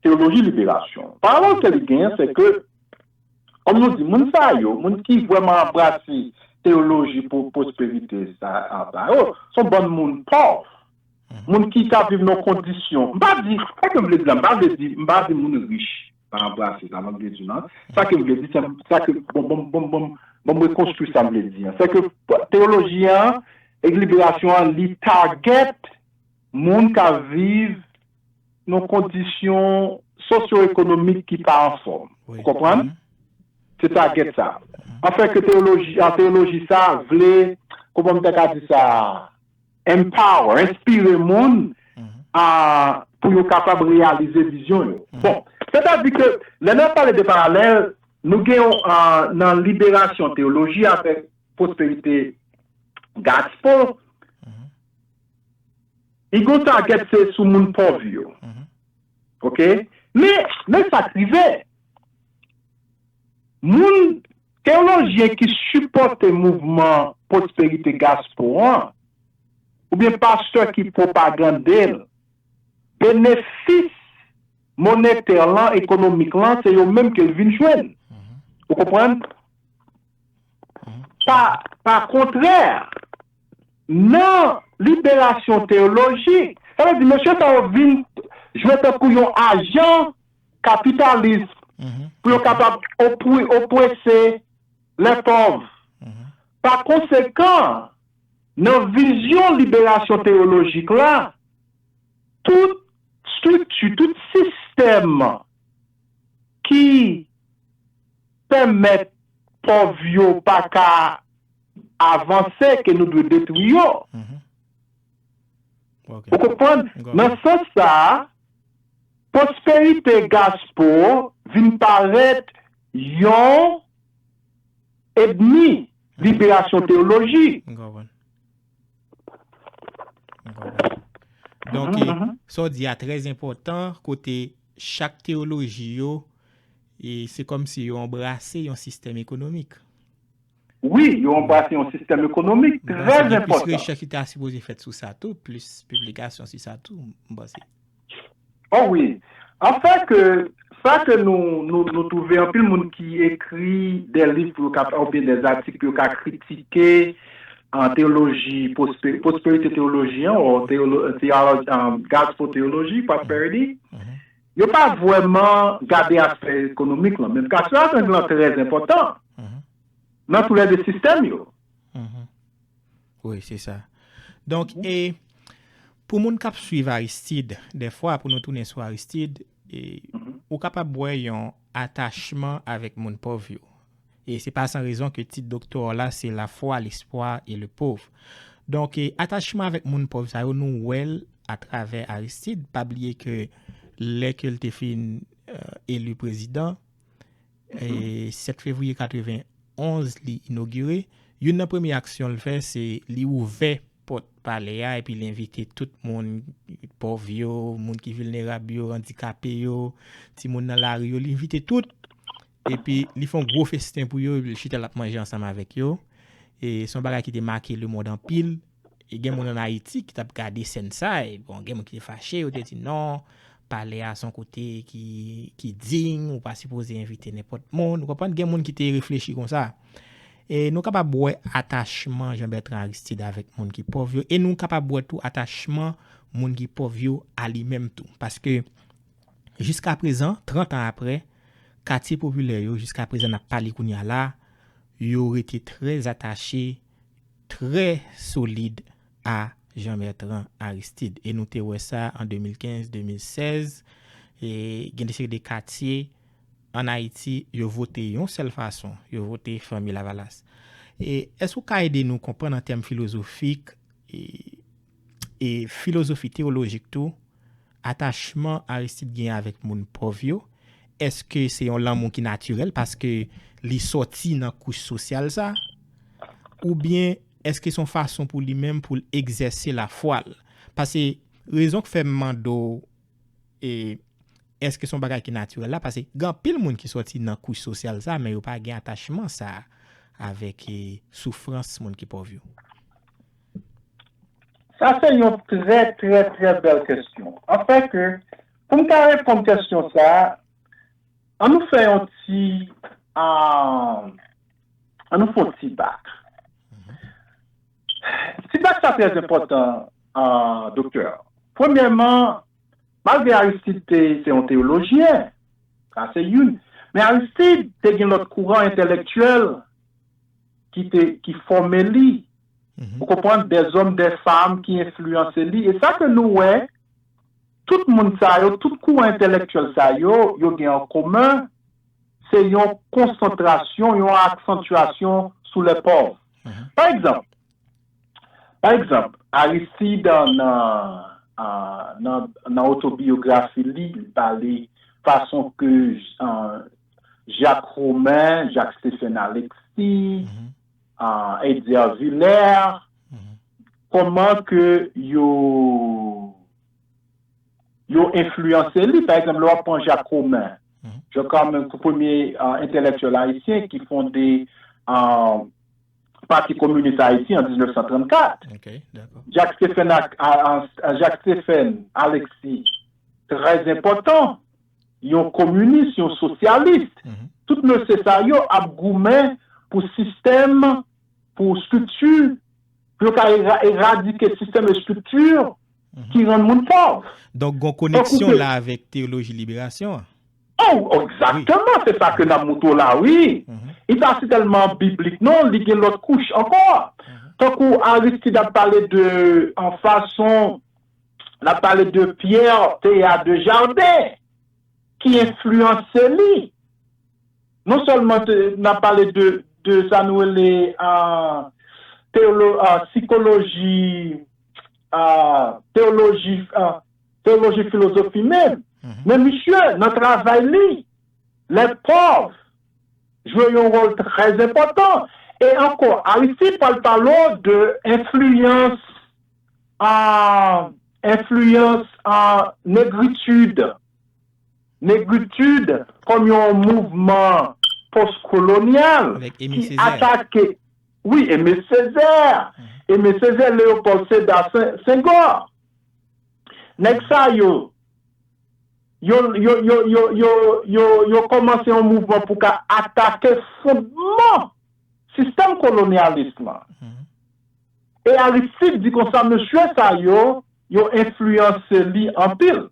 teyoloji liberasyon. Paralèl ke li genyen, se ke, kòm nou di, moun sa yo, moun ki vrèman anbrase teyoloji pou pwosperite sa, sa yo, se yon bann moun pòv. Moun ki ka viv nan kondisyon. M pa di, sa ke m vle di la, m pa vle di, m pa di moun rich pa anbrase sa, m vle di non. Sa ke m vle di, se, sa ke, bon, bon, bon, bon, bon, m rekonstwi sa m vle di an. Se ke teyoloji an, e liberasyon an, li target moun ka viv nan kondisyon sosyo-ekonomik ki pa anfòm. Wi. Ou konprann? Se target sa. Anfen, ke teyoloji, an teyoloji sa vle, kòman m ta ka di sa, empower, enspire moun, a, pou yo kapab reyalize vizyon yo. Bon, sètadi ke lè n ap pale de paralèl, nou gen yon, a, nan liberasyon teyoloji avèk pwosperite gospel, li gon target se sou moun pòv yo. Oke? Men, men sa k rive. Moun teyolojyen ki sipòte mouvman pwosperite gospel an, oubyen pastè ki pwopagande l, benefis monetè lan, ekonomik lan, se yo menm ke l vin jwenn. Ou konprann? Pa, pa kontrè, nan liberasyon teyolojik, sa vle di, mesye sa yo vin jwe tankou yon ajan kapitalis pou yo kapab opre-, oprese lè pòv. Pa konsekan, nan vizyon liberasyon teyolojik la, tout estrikti, tout sistèm ki pèmèt pòv yo pa ka avanse, ke nou dwe detwi yo. Ou konprann? Nan sans sa a, pwosperite gospel vin parèt yon enmi liberasyon teyoloji. M konprann. M konprann. Donk, e, sa w di a trè enpòtan, kote chak teyoloji yo, e se kòmsi yo anbrase yon sistèm ekonomik. wi, yo anbrase yon sistèm ekonomik trè enpòtan. Gen plis rechèch ki ta sipoze fèt sou sa tou, plis piblikasyon sou sa tou, m panse. Oh wi. Anfèt, sa ke nou, nou, nou twouve anpil moun ki ekri de liv pou yo ka, oubyen de atik pou yo ka kritike an teyoloji, pwosperite teyoloji an, ou teyolo, teyolo, um, gospel theology, prosperity, yo pa vrèman gade aspè ekonomik lan. Men ka sitiyasyon lan trè enpòtan nan toulède sistèm yo. Wi, se sa. Donk, e pou moun k ap swiv Aristide, dèfwa, pou nou tounen sou Aristide, e, ou kapab wè yon atachman avèk moun pòv yo. E se pa san rezon ke tit doktora w la se La foi, l'espoir et le pauvre. Donk, e, atachman avèk moun pòv sa yo, nou wè l atravè Aristide. Pa bliye ke lè ke l te fin eli prezidan, e, sèt fevriye katrevenn onz li inogire, youn nan premye aksyon l fè, se li ouvè pòt palè a epi li envite tout moun, pòv yo, moun ki vilnerab yo, andikape yo, timoun nan lari yo, li envite tout. Epi li fè yon gwo festen pou yo, li chita l ap manje ansanm avèk yo. E se yon bagay ki te make lemonn anpil. E gen moun ann Ayiti ki t ap gade sèn sa, e bon, gen moun ki te fache, yo te di non, palè a se yon kote ki, ki diy, ou pa sipoze envite nenpòt moun, ou konprann? Gen moun ki te reflechi konsa. E nou kapab wè atachman Jean Bertrand Aristide avèk moun ki pòv yo, e nou kapab wè tou atachman moun ki pòv yo a li menm tou. Paske jiska prezan, trant an apre, katye popilè yo, jiska prezan n ap pale kounye a la, yo rete trè atache, trè solid a Jean Bertrand Aristide. E nou te wè sa an de mil kenz, de mil sèz. E gen de seri de katye ann Ayiti, yo vote yon sèl fason, yo vote Fanmi Lavalas. E èske w ka ede nou konprann an tèm filozofik e, e filozofi teyolojik tou, atachman Aristide gen avèk moun pòv yo? Èske se yon lanmou ki natirèl paske li sòti nan kouch sosyal sa? Oubyen èske se yon fason pou li menm pou l egzèse lafwa l? Paske rezon k fè m mande w, e, èske se yon bagay ki natirèl la? Paske gen anpil moun ki sòti nan kouch sosyal sa, men yo pa gen atachman sa avèk, e, soufrans moun ki pòv yo. Sa se yon trè, trè, trè bèl kesyon. Anfèt, pou m ta reponn kesyon sa a, ann nou fè yon ti, ah, ann nou fè yon ti bak. Ti bak sa trè enpòtan, ah, doktè. Premyèman, malgre Aristide te, se yon teyolojyen, sa se youn. Men Aristide te gen lòt kouran entèlektyèl ki te, ki fòme li. Ou konprann, dèzòm, dèfanm ki enfliyanse li. E sa ke nou wè, tout moun sa yo, tout kouran entèlektyèl sa yo, yo gen an komen, se yon konsantrasyon, yon aksantyasyon sou lè pòv. Pa egzanp, pa egzanp, Aristide nan, nan, nan, nan otobiyografi li, li pale fason ke, ah, Jacques Romain, Jacques Stephen Alexis, ah, Edzer Villers, kòman ke yo, yo enfliyanse li. Pa egzanp, lè w ap pran Jacques Romain, Jacques Romain se premye, ah, entèlektyèl ayisyen ki fonde, ah, Pati Kominis Ayiti an diznèf san trannkat. Jacques Stephen, Jacques Stephen Alexis, trè enpòtan, yon kominis, yon sosyalis. Tout mesye sa yo ap goumen pou sistèm, pou estrikti, pou yo ka era, eradike sistèm estrikti ki rann moun pòv. Donk, gon koneksyon la avèk teyoloji liberasyon an. Oh, egzakteman, se sa ke n ap montre w la, wi. Li pa sitèlman biblik, non, li gen lòt kouch ankò. Tankou Aristide ap pale de, an fason, l ap pale de Pierre Teilhard de Chardin, ki enfliyanse li. Non sèlman n ap pale de, de sa nou rele, ah, teyolo, ah, sikoloji, ah, teyoloji, ah, teyoloji filozofi menm. Men misye, nan travay li, lè pòv jwe yon wòl trè enpòtan. E ankò, Aristide pral pale w de enfliyans, ah, enfliyans, ah, negritid. Negritid kòm yon mouvman pòskolonyal ki atake, Wi, Aimé Césaire. Aimé Césaire, Léopold Sédar Sen- Senghor. Nèg sa yo, yo, yo, yo, yo, yo, yo, yo kòmanse yon mouvman pou ka atake fondman sistèm kolonyalis lan. E Aristide di konsa, mesye sa yo, yo enfliyanse li anpil.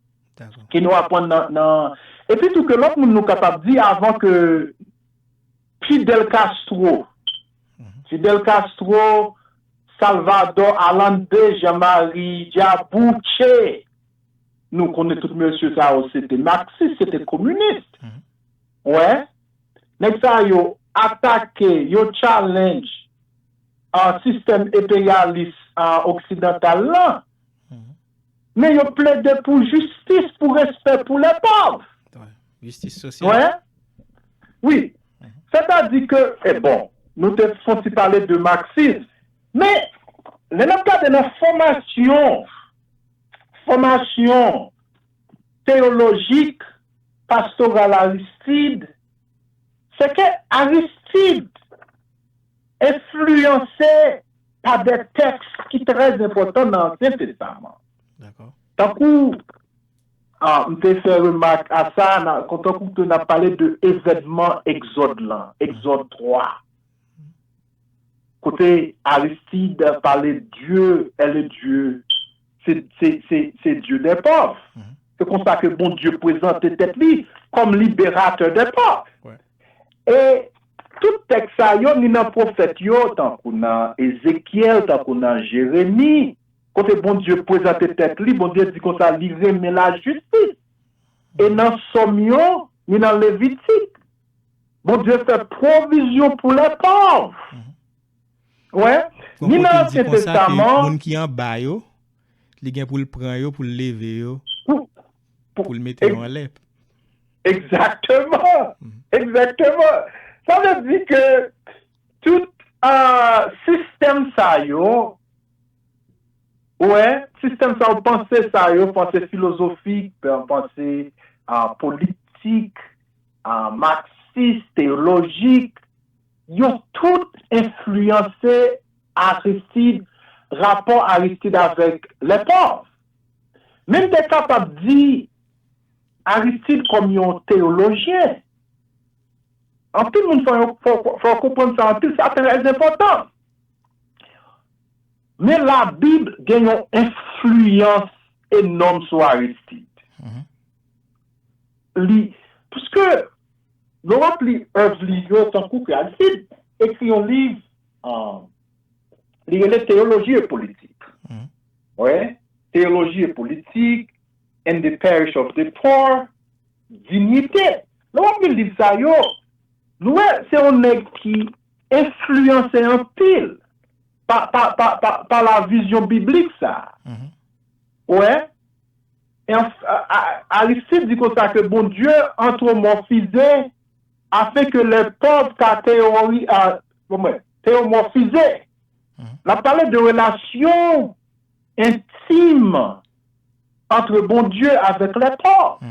Ki nou aprann nan, nan... Epi tou ke lòt moun nou kapab di avan ke Fidel Castro, Fidel Castro, Salvador Allende, Jean-Marie Djabouche, nou konnen tout mesye sa yo se te maksis, se te kominis. Wè, nèg sa yo atake, yo challenge an sistèm enperyalis an oksidantal lan, men yo plede pou jistis, pou respè pou lèpòv. Jistis sosyal. Wè, wi. Sètadi ke, e bon, nou te fon ti pale de maksis, men lè n ap gade nan fòmasyon, fòmasyon teyolojik, pastoral Aristide, se ke Aristide enfliyanse pa de tèks ki trè enpòtan nan Ansyen Testaman. Tankou, ah, m te fè remak a sa, nan, tankou ke n ap pale de evènman Egzòd lan, Egzòd twa. Kote Aristide pale Dieu est le Dieu, c'est, c'est, c'est, c'est Dieu des pauvres. Se konsa ke Bondye prezante tèt li kòm liberatè des pauvres. E tout tèks sa yo, ni nan pwofèt yo, tankou nan Ezekyèl, tankou nan Jeremi, kote Bondye prezante tèt li, Bondye di konsa li renmen lajistis. E nan Sòm yo, ni nan Levitik, Bondye fè pwovizyon pou lèpòv. Wè, ni nan Ansyen Testaman, moun ki anba yo, li gen pou l pran yo, pou l leve yo, pou l mete yo anlè. Egzakteman. Egzakteman. Sa vle di ke tout, ah, sistèm sa yo, wè, sistèm sa yo, panse sa yo, panse filozofik, panse, ah, politik, ah, maksis, teyolojik, yo tout enfliyanse Aristide, rapò Aristide avèk lèpòv. Men m te kapab di Aristide kòm yon teyolojyen. Anpil moun fò, fò, fò konprann sa anpil, sa trè enpòtan. Men Labib gen yon enfliyans enòm sou Aristide. Li, piske lè w ap li èv li yo, tankou ke Aristide ekri yon liv, ah, li rele Théologie et politique. Wè, Théologie et politique, In the Parish of the Poor, Dignité. Lè w ap li liv sa yo, nou wè, se yon nèg ki enfliyanse anpil pa, pa, pa, pa, pa la vizyon biblik sa. Wè, e an, a, a, Aristide di konsa ke Bondye antwomòfize afin que les pauvres ka théorie, ah, bon, mwen, théomorphisé. L ap pale de relasyon entim entre Bondye avèk lèpòv.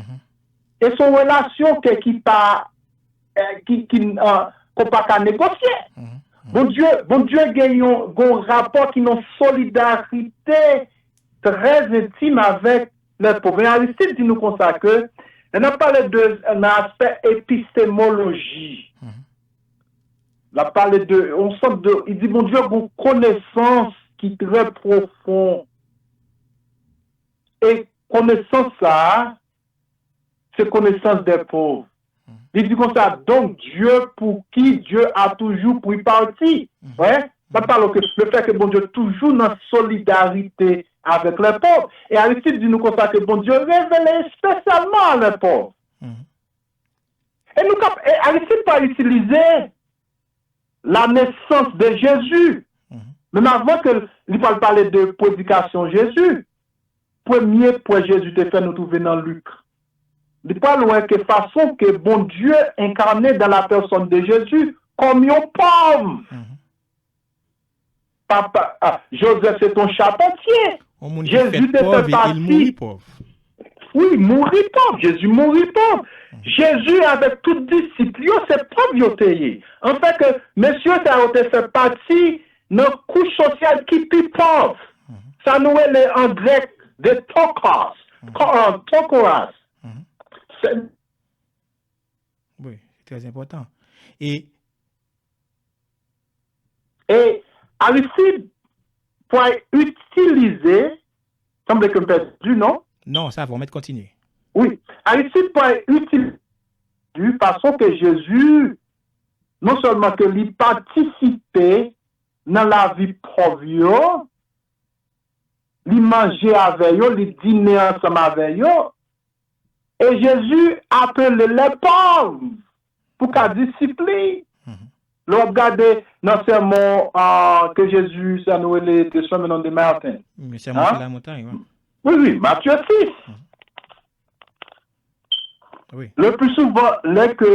E se yon relasyon ke, ki pa, eh, ki, ki, eh, ke w pa ka negosye. Bondye, Bondye gen yon, gen yon rapò ki nan solidarite trè entim avèk lèpòv. Men Aristide di nou konsa ke, lè n ap pale de, nan aspè epistemoloji, l ap pale de, yon sòt de, li di Bondye gen yon konesans ki trè pwofon. E konesans sa a, se connaissance des pauvres. Li di konsa, donc Dieu pour qui Dieu a toujours pris parti. Wè, sa pale ke le fait que Bondye toujou nan solidarite avèk lèpòv. E Aristide di nou konsa ke Bondye revele espesyalman a lèpòv. E nou kap, e Aristide pa itilize la naissance de Jésus. Menm avan ke li pral pale de predikasyon Jezi, premye pwen Jezi te fè nou twouve nan Lik. Li pral wè ke fason ke Bondye enkarne dans la personne de Jésus kòm yon pòv. Papa, ah, Joseph se te yon chapantye. Jezi te fè pati. Wi, mouri pòv. Jezi mouri pòv. Jezi avèk tout disip yo, se pòv yo te ye. Anfèt, mesye sa yo te fè pati nan kouch sosyal ki pi pòv. Sa nou rele an grèk de tokos, ko- euh, tokoras. Se- Wi, se trè enpòtan. E E Aristid pral itilize, sanble ke m pèdi non? Non, sa va, w mèt kontinye. Wi, Aristid pral itilize paske Jezi, non sèlman ke li patisipe nan lavi pòv yo, li manje avè yo, li dine ansanm avè yo, e Jezi apele lè pòv pou ka disip li. Lè w ap gade nan sèmon ke Jezi, sa nou rele the Sermon on the Mountain. Sèmon sou lamontay, wi. Wi, wi, Matye sis. Le pli souvan, lè ke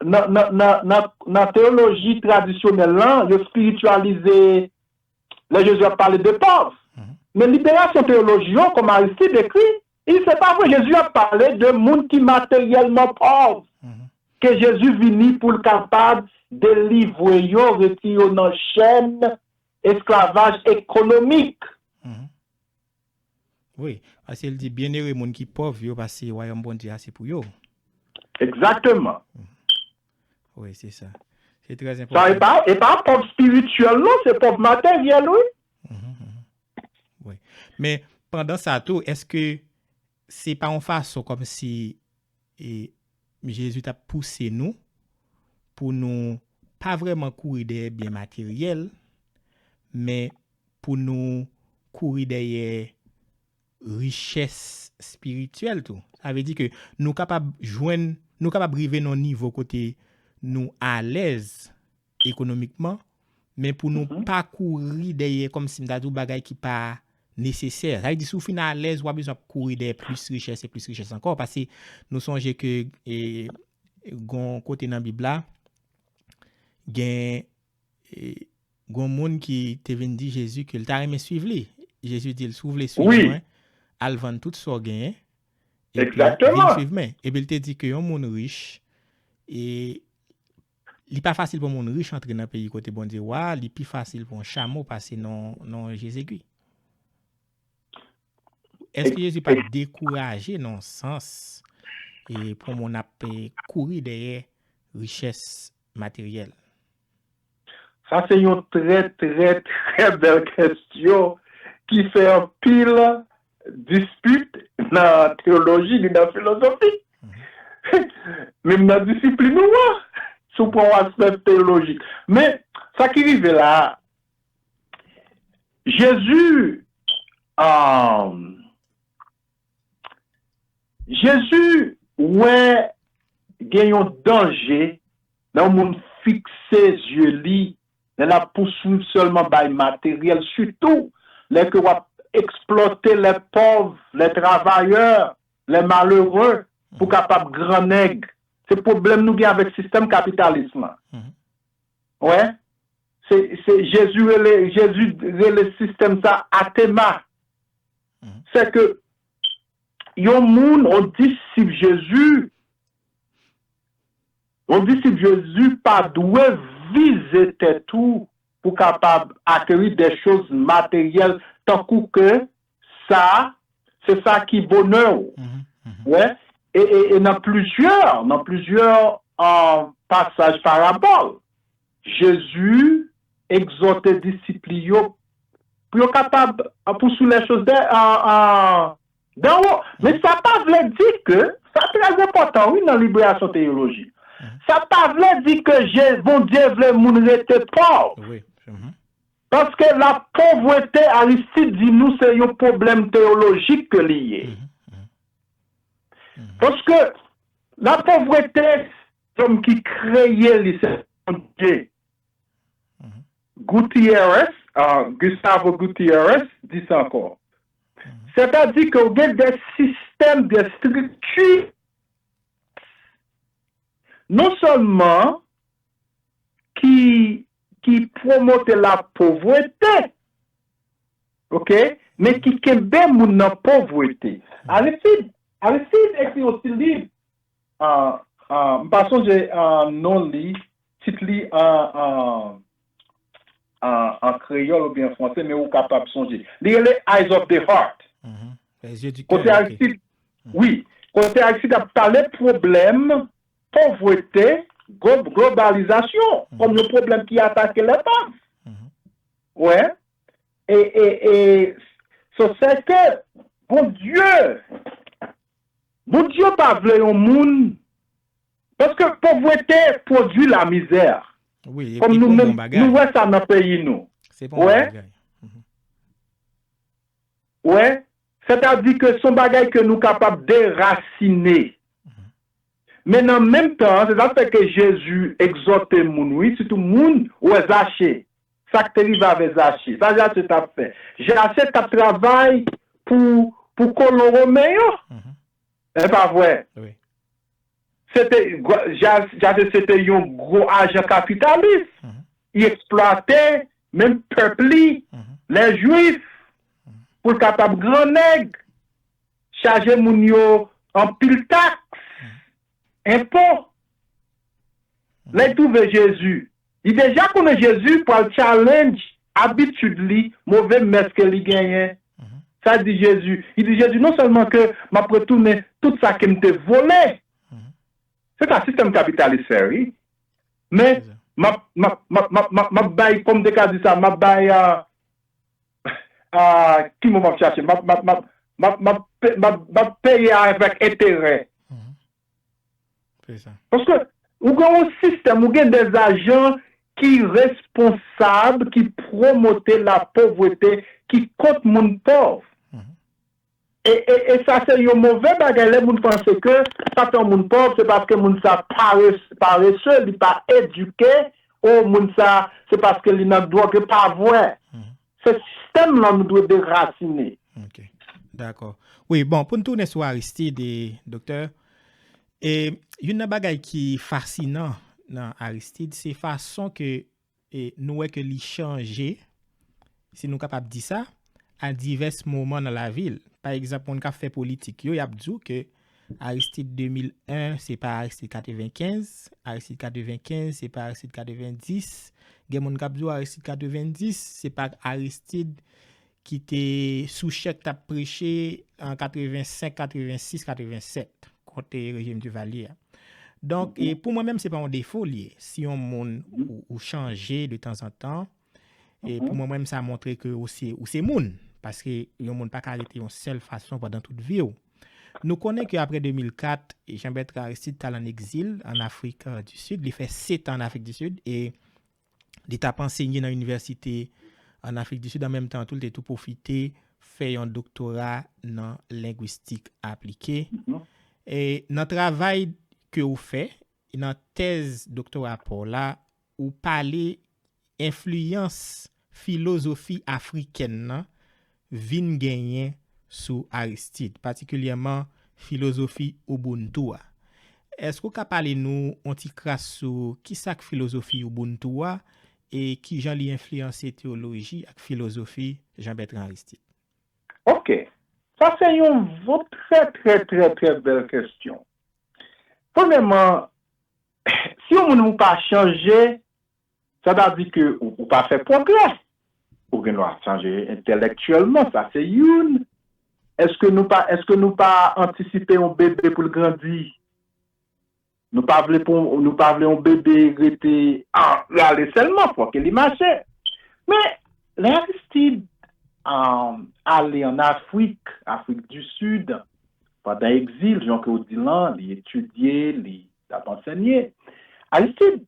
nan, nan, nan, nan, nan teyoloji tradisyonèl lan, yo espirityalize lè Jezi ap pale de pòv. Men liberasyon teyoloji yo, kòm Aristid ekri, li se pa vre. Jezi ap pale de moun ki materyèlman pòv. Ke Jezi vini pou l kapab delivre yo, retire yo nan chèn esklavaj ekonomik. Wi, paske l di, Byennere moun ki pòv yo, paske wayòm Bondye a se pou yo. Egzakteman. Wi, se sa. Se trè enpòtan. Sa e pa, e pa pòv espirityèl non, se pòv materyèl, wi. Wi. Men, pandan sa tou, èske se pa yon fason kòmsi e, Jezi t ap pouse nou pou nou pa vrèman kouri dèyè byen materyèl, men pou nou kouri dèyè richès espirityèl tou. Sa vle di ke nou kapab jwenn, nou kapab rive nan yon nivo kote nou alèz ekonomikman, men pou nou pa kouri dèyè kòmsi m ta di w bagay ki pa nesesè. Sa vle di si w fin alèz, w ap bezwen ap kouri dèyè plis richès e plis richès ankò. Paske nou sonje ke e, gon kote nan Bib la, gen e, gon moun ki te vin di Jezi ke l ta renmen swiv li. Jezi di l, si w vle swiv mwen, al vann tout sa w genyen, epi vin swiv mwen. Epi l te di ke yon moun rich, e li pa fasil pou yon moun rich antre nan peyi kote Bondye wa, li pi fasil pou yon chamo pase nan, nan Jezikri. Èske Jezi pa t dekouraje nan yon sans e, pou yon moun ap e, kouri dèyè richès materyèl? Sa se yon trè, trè, trè bèl kèsyon ki fè anpil dispit nan teyoloji ni nan filozofi. Menm nan disiplin ou an, si w pran yon aspè teyolojik. Men, sa ki rive la a, Jezi, a, Jezi wè gen yon danje lè yon moun fikse zye li, lè l ap pouswiv sèlman bay materyèl, sitou lè ke w ap eksplwate lè pòv, lè travayè, lè malere, pou kapab grannèg. Se pwoblèm nou gen avèk sistèm kapitalis lan. Wè, se, se Jezi rele, Jezi rele sistèm sa atema. Se ke yon moun, yon disip Jezi, yon disip Jezi pa dwe vize tèt ou pou kapab akeri de choz materyèl tankou ke sa, se sa ki bonè w. Wè, e, e, e nan plizyè, nan plizyè, a, pasaj parabòl, Jezi egzòte disip li yo pou yo kapab, a, pouswiv lè choz dè, a, a, danwo. Men sa pa vle di ke, sa trè enpòtan, wi, nan liberasyon teyolojik. Sa pa vle di ke Je, Bondye vle moun rete pòv. Paske lapovrete, Aristid di nou, se yon pwoblèm teyolojik ke li ye. Paske lapovrete, lòm ki kreye li, se Bondye. Gutierrez, a, Gustavo Gutierrez di sa ankò. Sètadi ke w gen de sistèm, de estrikti, non sèlman ki, ki pwomote lapovrete, oke, men ki kenbe moun nan povrete. Aristid, Aristide ekri yon ti liv, an, an, m pa sonje an non li, tit li an, an, an, an kreyòl oubyen an franse, men ou kapab sonje. Li rele Eyes of the Heart. Mhm. Les yeux du Kote cœur, ok. Aristide, wi, kote Aristide ap pale pwoblèm povrete, glo- globalizasyon, kòm yon pwoblèm ki atake lèpòv. Mhm. Wè. E, e, e, so, se ke Bondye, Bondye pa vle yon moun, paske povrete pwodui lamizè. Wi, e Kòm e nou pa yon menm, bon bagay. Nou wè sa nan peyi nou. Se pa yon Wè. Bon bagay. Mhm. Wè. Sètadi ke se yon bagay ke nou kapab derasine. Men nan menm tan, se sa k fè ke Jezi egzòte moun, wi, sitou moun, ou wè Zache. Sa k te rive avè Zache. Sa Zache t ap fè. Zache t ap travay pou, pou kolon women yo. Mhm. E pa vre? Wi. Se te, Zache se te yon gwo ajan kapitalis. Mhm. Li eksplwate menm pèp li, Mhm. lè jwif, pou l kapab gran nèg, chaje moun yo anpil taks, enpo. Lè l twouve Jezi, li deja konnen Jezi pral challenge abitid li, move mès ke li genyen. Mhm. Sa di Jezi, li di Jezi non sèlman ke m ap retounen tout sa ke m te vole. Mhm. Se sa sistèm kapitalis fè, wi. Men, Se sa. m ap, m ap, m ap, m ap, m ap, m ap bay, kòm te ka di sa, m ap bay, ah, ah, ki mo m ap chache, m ap, m ap, m ap, m ap, m ap pe- m ap, m ap peye avèk enterè. Mhm. Se sa. Paske ou gen yon sistèm, ou gen de ajan ki responsab, ki pwomote lapovrete, ki kont moun pòv. Mhm. E, e, e sa se yon move bagay lè moun panse ke pa t yon moun pòv, se paske moun sa pares- parese, li pa edike, ou moun sa se paske li nan dwòg, e pa vre. Mhm. Se sistèm lan nou dwe derasine. Ok. Dakò. Wi, bon, pou n tounen sou Aristide, e, doktè, e, youn nan bagay ki fasinan nan Aristide, se fason ke e, nou wè ke li chanje, si nou kapab di sa, a divès moman nan lavi l. Pa egzanp, moun k ap fè politik yo, y ap di w ke Aristide de mil en, se pa Aristide katrevenkenz, Aristide katrevenkenz, se pa Aristide katrevendis. Gen moun k ap di w Aristide katrevendis, se pa Aristide ki te sou chèk t ap preche an katrevensenk, katrevensis, katrevensèt, kont rejim Duvalier a. Donk, e, pou mwen menm, se pa yon defo li ye. Si yon moun ou, ou chanje de tanzantan, e pou mwen menm, sa montre ke ou se, ou se moun. Paske yon moun pa ka rete yon sèl fason pandan tout vi w. Nou konnen ke apre de mil kat, Jean Bertrand Aristide t al an egzil an Afrik, euh, di Sid. Li fè sèt an an Afrik di Sid e li t ap ansenye nan inivèsite an Afrik di Sid. An menm tan tou, li te tou pwofite fè yon doktora nan lengwistik aplike. E nan travay ke w fè, nan tèz doktora pa w la, ou pale enfliyans filozofi afrikèn nan vin genyen sou Aristide, patikilyèman filozofi Ubuntu a. Èske w ka pale nou yon ti kras sou kisa k filozofi Ubuntu a e kijan li enfliyanse teyoloji ak filozofi Jean Bertrand Aristide? Ok. Sa se yon vo- trè, trè, trè, trè bèl kesyon. Premyèman, si yon moun ou pa chanje, sa ta di ke ou, ou pa fè pwogrè. Ou gen dwa chanje entèlektyèlman, sa se youn. Èske nou pa, èske nou pa antisipe yon bebe pou l grandi? Nou pa vle pou, nou pa vle yon bebe rete, ah, rale sèlman, fò ke li mache. Men, lè Aristide, ah, ale an Afrik, Afrik di Sid, pandan egzil, jan ke w di lan, li etidye, li t ap ansenye. Aristide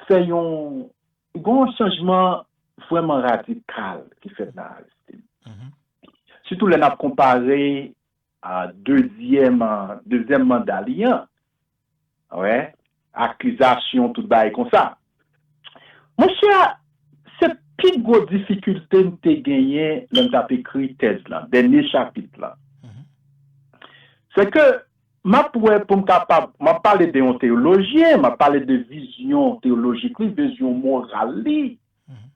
fè yon, gon chanjman vrèman radikal ki fèt nan Aristide. Mhm. Sitou lè n ap konpare a dezyèm, dezyèm manda li an. Wè, akizasyon, tout bagay konsa. Monchè, se pi gwo difikilte m te genyen lè m t ap ekri tèz lan, dènye chapit lan. Mhm. Se ke m ap wè pou m kapab, m ap pale de yon teyolojyen, m ap pale de vizyon teyolojik li, vizyon moral li. Mhm.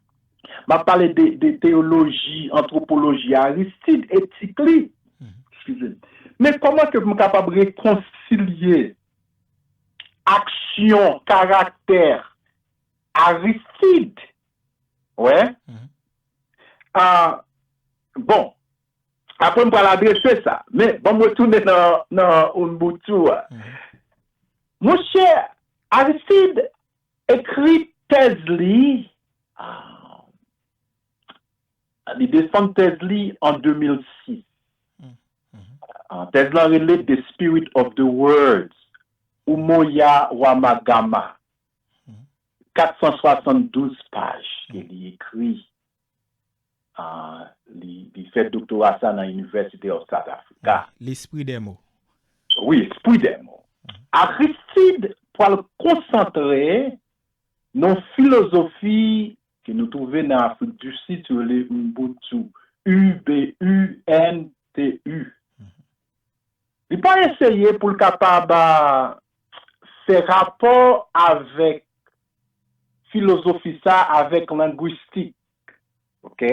M ap pale de, de teyoloji, antwopoloji Aristide, etik li. Mhm. Eskize m. Men kòman ke m kapab rekonsilye aksyon, karaktè Aristide? Wè. Mhm. Ah, bon, apre m pral adrese sa. Men, ban m retounen nan, nan Umbutu a. Mhm. Monchè, Aristide ekri tèz li, ah, li defann tèz li an de mil sis. Mhm. Ah, tèz lan rele The Spirit of the Words, Umoya Wamagama. Mhm. Kat san swasanndouz paj ke li ekri. Ah, li, li fè doktora sa nan University of South Africa. L'esprit des mots. Wi, Esprit des mots. Aristide pral konsantre nan filozofi ke nou twouve nan Afrik di Sid, yo rele Ubuntu, U B U N T U. Li pa eseye pou l kapab, ah, fè rapò avèk filozofi sa avèk lengwistik. Oke?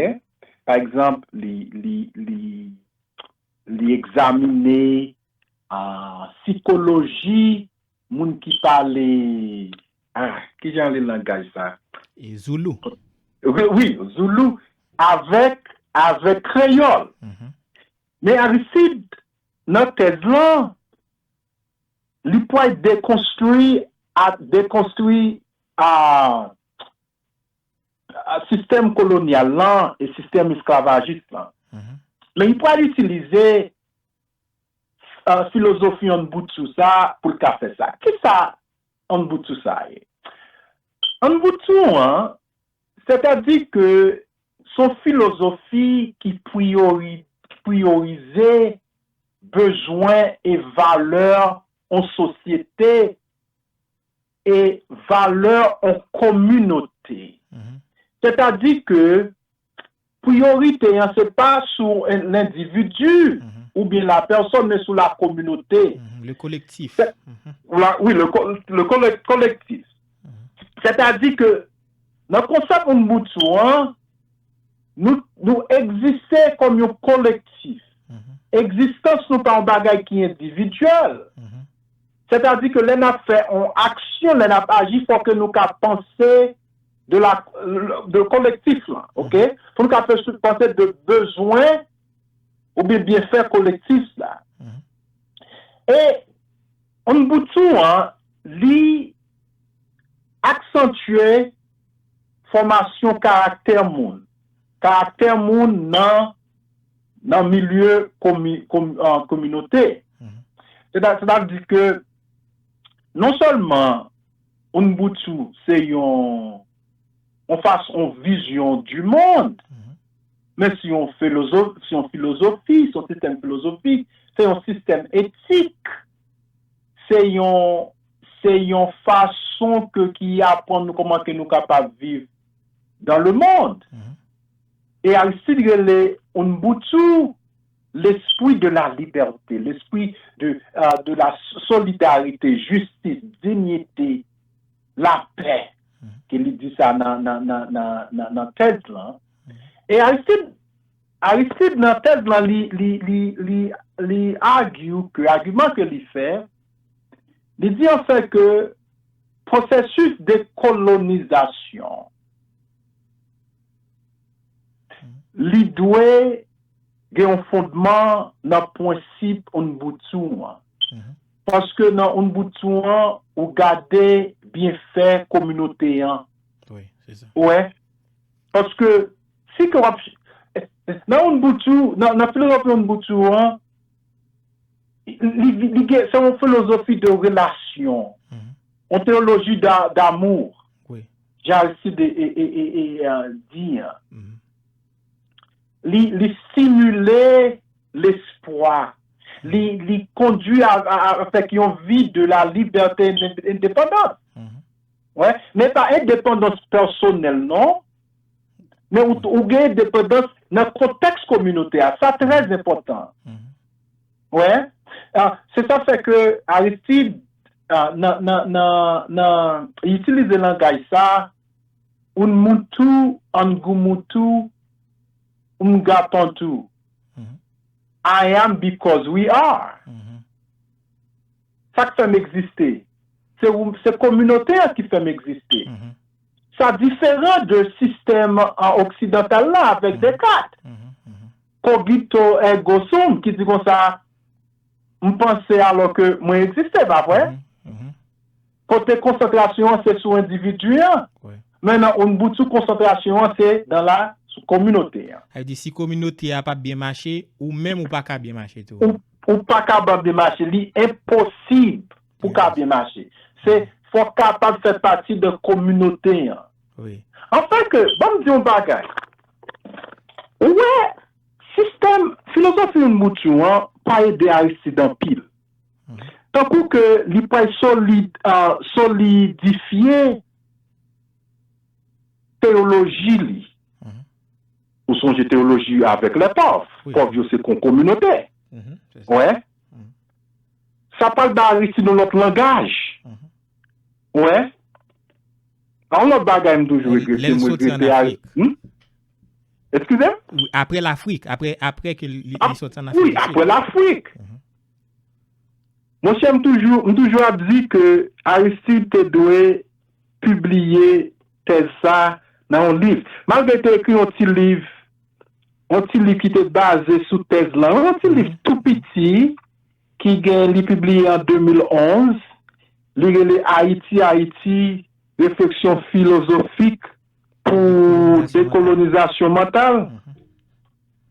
Pa egzanp, li, li, li, li egzamine, ah, sikoloji moun ki pale, ah, kijan rele langaj sa? E Zoulou. Wi, wi, Zoulou avèk, avèk kreyòl. Mhm. Men Aristide, nan tèz lan, li pral dekonstwi, a, dekonstwi, ah, ah, sistèm kolonyal lan e sistèm esklavajis lan. Mhm. Men li pral itilize, ah, filozofi Ubuntu sa pou l ka fè sa. Kisa Ubuntu sa ye? Ubuntu an, sètadi ke se yon filozofi ki priyori, priyorize bezwen e valè yon sosyete e valè yon kominote. Mhm. Sètadi ke priyorite an se pa sou lendividi Mhm. oubyen la pèsòn, men sou la kominote. Mhm. Le collectif. Fè- Mhm. La, wi, le, co- le collec- collectif. Mhm. Sètadi ke nan konsèp Ubuntu an, nou, nou egziste kòm yon kolektif. Mhm. Egzistans nou pa yon bagay ki endividyèl. Mhm. Sètadi ke lè n ap fè yon aksyon, lè n ap aji, fò ke nou ka panse de la, de kolektif lan, oke? Fò nou ka fè panse de bezwen oubyen byenfè kolektif la. Mhm. E Ubuntu an, li aksantye fòmasyon karaktè moun. Karaktè moun nan, nan milye komi, komi, ah, kominote. Mhm. Sèta- Sètadi ke non sèlman Ubuntu se yon, yon fason, yon vizyon du monde, Mhm. men se yon filozofi, se yon filozofi, se yon sistèm filozofik, se yon sistèm etik, se yon, se yon fason ke, ki aprann nou kòman ke nou kapab viv dans le monde. Mhm. E Aristide rele Ubuntu l'esprit de la liberté, l'esprit de, euh, de la solidarité, justice, dignité, la paix, Mhm. ke li di sa nan, nan, nan, nan, nan, nan tèz lan. Mhm. E Aristide, Aristide nan tèz lan, li, li, li, li, li argue ke, agiman ke li fè, li di anfen ke pwosesis de kolonizasyon, li dwe gen yon fondman nan prensip Ubuntu an. Mhm. Paske nan Ubuntu an, ou gade byenfè kominote an. Wi, se sa. Ou wè? Paske si ke w ap, nan Ubuntu, nan, nan filozofi Ubuntu an, li, li, li gen, se yon filozofi de relasyon, Mhm. yon teyoloji da, d'amour, Wi. jan Aristide e, e, e, e, euh, di an. Mhm. Li, li stimile lespwa. Li, li kondui a, a, a, avèk yon vi de la liberté et indépendance. Mhm. Wè, men pa endepandans pèsonèl, non. Men ou, ou gen endepandans nan kontèks kominote a. Sa trè enpòtan. Mhm. Wè. Ah, se sa fè ke Aristide, ah, nan, nan, nan, nan itilize langaj sa, Unmuntu, Angumutu, Umgapantu. Mhm. I am because we are. Sa k fè m egziste. Se ou, se kominote an ki fè m egziste. Sa diferan de sistèm an oksidantal la avèk Descartes. Cogito ergo sum ki di konsa, m panse alò ke mwen egziste, pa vre? Kote konsantrasyon an se sou endividi an. Men nan Ubuntu, konsantrasyon an se dans la, sou kominote an. Sa vle di, si kominote a p ap byen mache, ou menm ou pa ka byen mache tou. Ou, ou pa kapab byen mache. Li enposib pou ka byen mache. Se, fò w kapab fè pati de kominote an. Anfen ke, ban m di yon bagay. Ou wè, sistèm filozofi Ubuntu an pa ede Aristide anpil. Tankou ke li pral solid, ah, solidifye teyoloji li. Ou sonje teyoloji avèk lè pòv. Pòv yo se kon kominote. Wè. Sa pral ba Aristide yon lòt langaj. Wè. Yon lòt bagay m toujou regrete, m regrete a. Eskize m? Wi, apre Lafrik, apre, apre ke li, li soti an Afrik di Sid. Wi, apre Lafrik. Monchè, m toujou, m toujou ap di ke Aristide te dwe pibliye tèz sa nan yon liv. Malgre te ekri yon ti liv, yon ti liv ki te baze sou tèz lan, yon ti liv tou piti ki gen, li pibliye an de mil onz, li rele Ayiti, Ayiti, refleksyon filozofik pou dekolonizasyon mantal.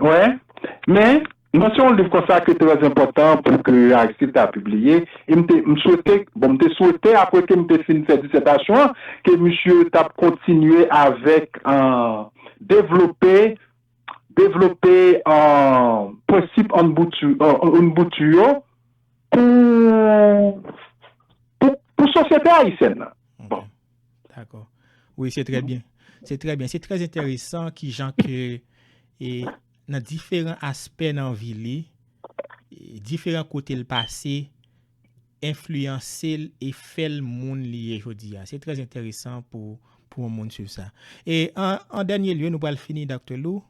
Wè. Men, mwen se yon liv konsa ke trè enpòtan pou ke Aristide ta pibliye. E m te, m swete, bon, m te swete, apre ke m te fin fè disètasyon an, ke misye t ap kontinye avèk, euh, devlope, devlope, euh, prensip Ubuntu, euh, Ubuntu yo pou, pou, pou sosyete ayisyèn nan. Bon. Dakò. Wi, se trè byen. Se trè byen. Se trè enteresan ki jan ke, e, nan diferan aspè nan vi li, e, diferan kote l pase, enfliyanse l e fè l moun li ye jodi a. Se trè enteresan pou, pou yon moun swiv sa. E an, an dènye lye, nou pral fini, Doktè Lou.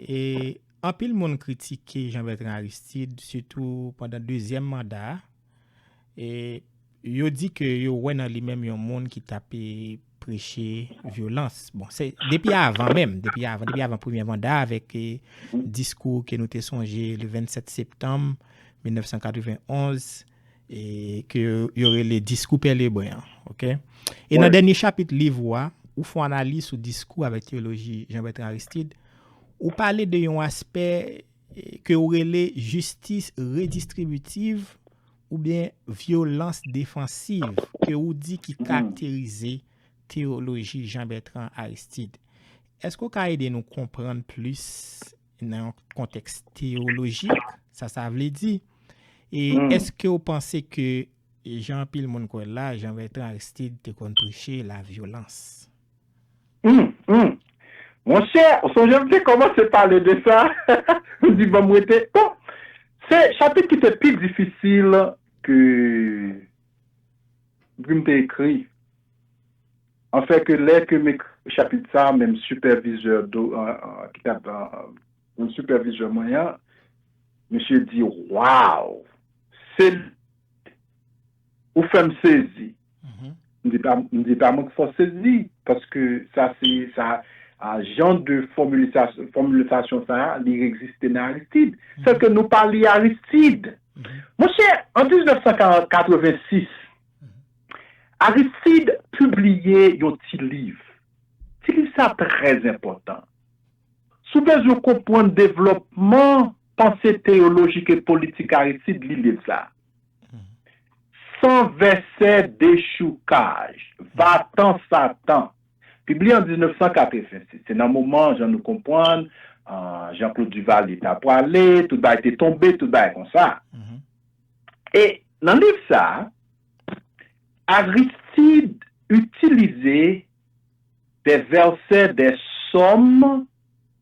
E anpil moun kritike Jean Bertrand Aristide, sitou pandan dezyèm manda a. E yo di ke yo wè nan li menm yon moun ki t ap, e, preche vyolans. Bon, se depi avan menm, depi avan, depi avan premye manda avèk, e, diskou ke nou te sonje le vennsèt septanm mil nèf san katrevenn onz, e ke yo, yo rele diskou Pè Lebren an, oke? E nan dènye chapit liv ou a, ou fè yon analiz sou diskou avèk teyoloji Jean Bertrand Aristide, ou pale de yon aspè, e, ke ou rele jistis redistribitiv oubyen vyolans defansiv, ke ou di ki karakterize teyoloji Jean Bertrand Aristide. Èske w ka ede nou konprann plis nan yon kontèks teyolojik, sa sa vle di? E èske w panse ke, jan anpil moun kwè la, Jean Bertrand Aristide te konn preche lavyolans? Hum, hum. Monchè, ou sonje m te kòmanse pale de sa? M di, ban m rete. Bon, se chapit ki te pi difisil ke, ke m te ekri. Anfen, ke lè ke m ekri chapit sa, menm sipèvizè do, an, an, ki t ap, an, an, menm sipèvizè mwen an, misye di, "Waw! Se, ou fè m sezi." M di pa, m di pa mwen k fè w sezi, paske sa se, sa, a, jan de fòmilisas-, fòmilasyon sa a, li egziste nan Aristide. Sèl ke nou pa li Aristide. Monchè, an diznèf san katrevensis, Aristide pibliye yon ti liv. Ti liv sa trè enpòtan. Si w bezwen konprann devlòpman panse teyolojik e politik Aristide, li liv sa. San vèsè dechoukaj, vatan Satan. Pibliye an diznèf san katrevensis. Se nan moman, jan nou konprann, ah, Jean-Claude Duvalier ta prale, tout bagay te tonbe, tout bagay konsa. E nan liv sa, Aristide itilize de vèsè, de sòm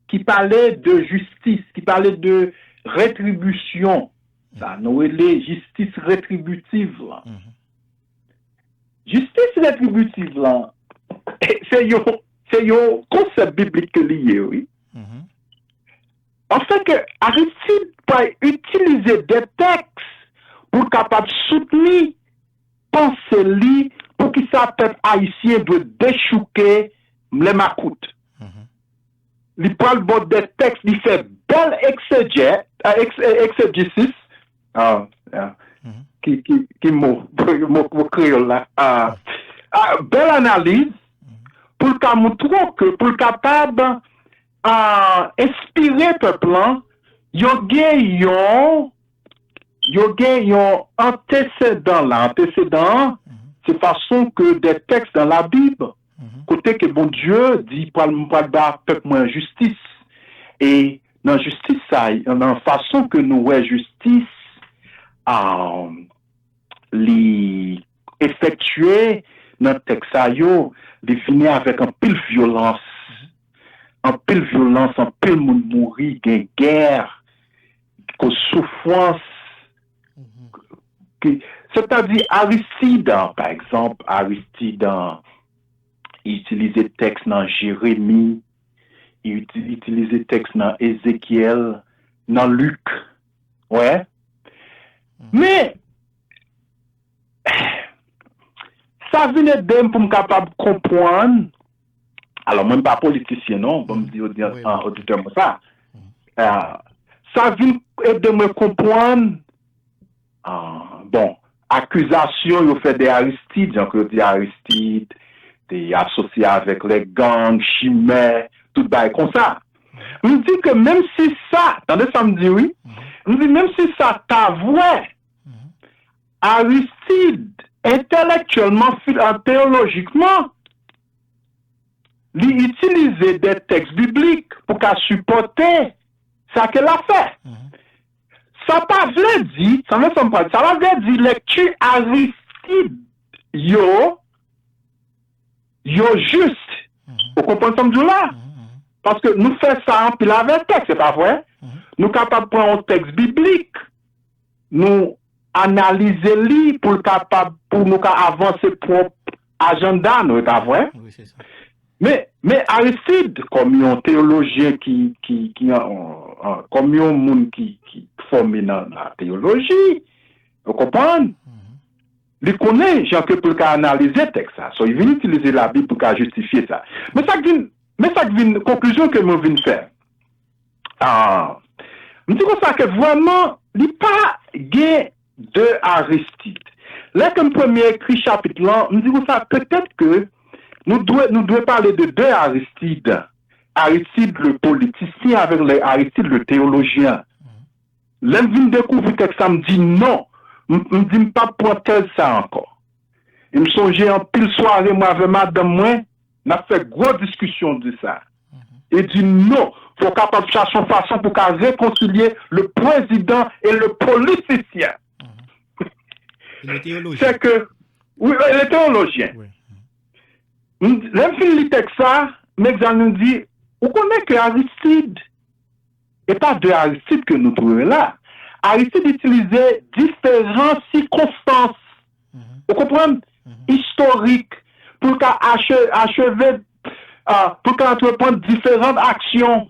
ki pale de jistis, ki pale de retribisyon. Sa nou rele jistis retribitiv lan. Jistis retribitiv lan, se yon, se yon konsèp biblik ke li ye, wi. Anfen ke Aristide pral itilize de tèks pou l kapab soutni panse li, poukisa pèp ayisyen dwe dechouke lè makout. Li pral bò de tèks, li fè bèl eksejè, a, eks- e- eksejezis, a, a, ki, ki, ki mo, mo, mo kreyòl la, a, a, bèl analiz, pou l ka montre w ke, pou l kapab, a, enspire pèp lan, yo gen yon, yo gen yon antesedan la. Antesedan an, se fason ke de tèks dan Labib, kote ke Bondye di, pral, m pral ba pèp mwen jistis. E nan jistis sa, nan fason ke nou wè jistis, a, li efektye nan tèks sa yo, li vini avèk anpil vyolans. Anpil vyolans, anpil moun mouri, gen gè, koz soufrans. Ki, sètadi Aristid, pa egzanp, Aristid itilize tèks nan Jeremi, li iti- itilize tèks nan Ezekyèl, nan Lik. Wè. Men, sa vin ede m pou m kapab konprann. Alò, mwen m pa politisyen non, bon, m di odyans, wi, an, oditè mwen sa. Ah, sa vin ede mwen konprann, ah, bon, akizasyon yo fè de Aristide, jan ke yo di Aristide te asosye avèk lè gang, chimè, tout bagay konsa. M di ke menm si sa, tande sa m di wi, m di menm si sa ta vrè, Aristide, entèlektyèlman, fil- teyolojikman, li itilize de tèks biblik pou ka sipòte sa ke l ap fè. Sa pa vle di, sa vle sa m pral, sa pa vle di lekti Aristide yo, yo jis. Ou konprann sa m di w la? Paske nou fè sa anpil avèk tèks, se pa vre? Nou kapab pran yon tèks biblik, nou analize li pou l kapab, pou nou ka avanse pwòp ajanda nou, e pa vre? Wi, se sa. Men, men Aristide, kòm yon teyolojyen ki, ki, ki an, an, kòm yon moun ki, ki fòme nan, nan teyoloji, ou konprann? Li konnen jan ke pou l ka analize tèks sa. So, li vin itilize Labib pou ka jistifye sa. Men sa k vin, men sa k vin, konklizyon ke mwen vin fè. Ah, m di konsa ke vrèman, li pa gen de Aristide. Lè ke m premye ekri chapit lan, m di konsa, petèt ke nou dwe, nou dwe pale de de Aristide. Aristide le politisyen avèk le Aristide le teyolojyen. Lè m vin dekouvri tèks sa, m di non. M, m di m p ap pran tèz sa ankò. E m sonje anpil sware mwen avè madanm mwen, n ap fè gwo diskisyon de sa. E di non, fò w kapab chache yon fason pou ka rekonsilye le président et le politicien. Le théologien. Se ke, wi, le teyolojyen. Wi. M, lè m fin li tèks sa, m egzamine, m di, ou konnen ke Aristide, e pa de Aristide ke nou twouve la. Aristide itilize diferan sikonstans, ou konprann? Istorik, pou l ka ache- acheve, ah, pou l ka antreprann diferan aksyon.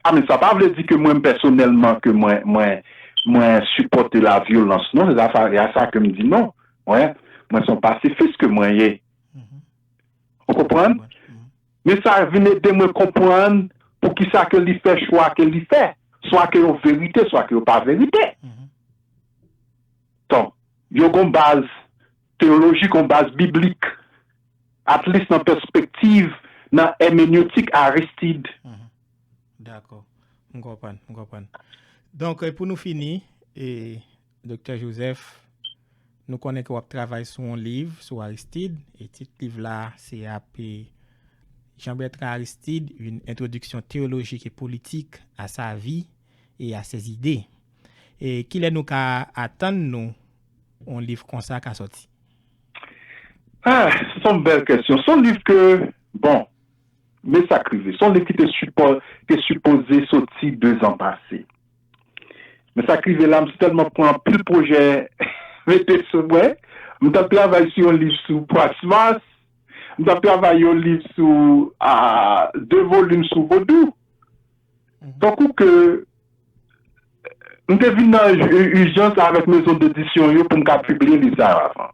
A, men sa pa vle di ke mwen pèsonèlman ke mwen, mwen, mwen sipòte lavyolans, non, se pa sa ke m di, non. Mwen, mwen se yon pasifis ke mwen ye. Ou konprann? Men sa vin ede mwen konprann poukisa ke li fè chwa ke li fè, swa ke yo verite, swa ke yo pa verite. Donk, yo gon baz teyolojik, gon baz biblik, at least nan pèspektiv, nan èmenyotik Aristide. Dakò. M konprann, m konprann. Donk, e, pou nou fini, e, Doktè Joseph, nou konnen ke w ap travay sou yon liv sou Aristide, e tit liv la se ap, e, Jean-Bertrand Aristide, une introduction théologique et politique à sa vie et à ses idées. E kilè nou ka atann nou yon liv konsa ka sòti? Ah, se yon bèl kesyon. Se yon liv ke, bon, men sa k rive. Se yon liv ki te sipo- te sipoze soti de zan pase. Men sa k rive la, m tèlman pran anpil pwojè mete sou mwen. M t ap travay sou yon liv sou Pwasmas. M t ap travay yon liv sou, a, de volim sou vodou. Tankou ke, m te vin nan ijans avèk mezon dedisyon yo pou m ka pibliye liv sa yo avan.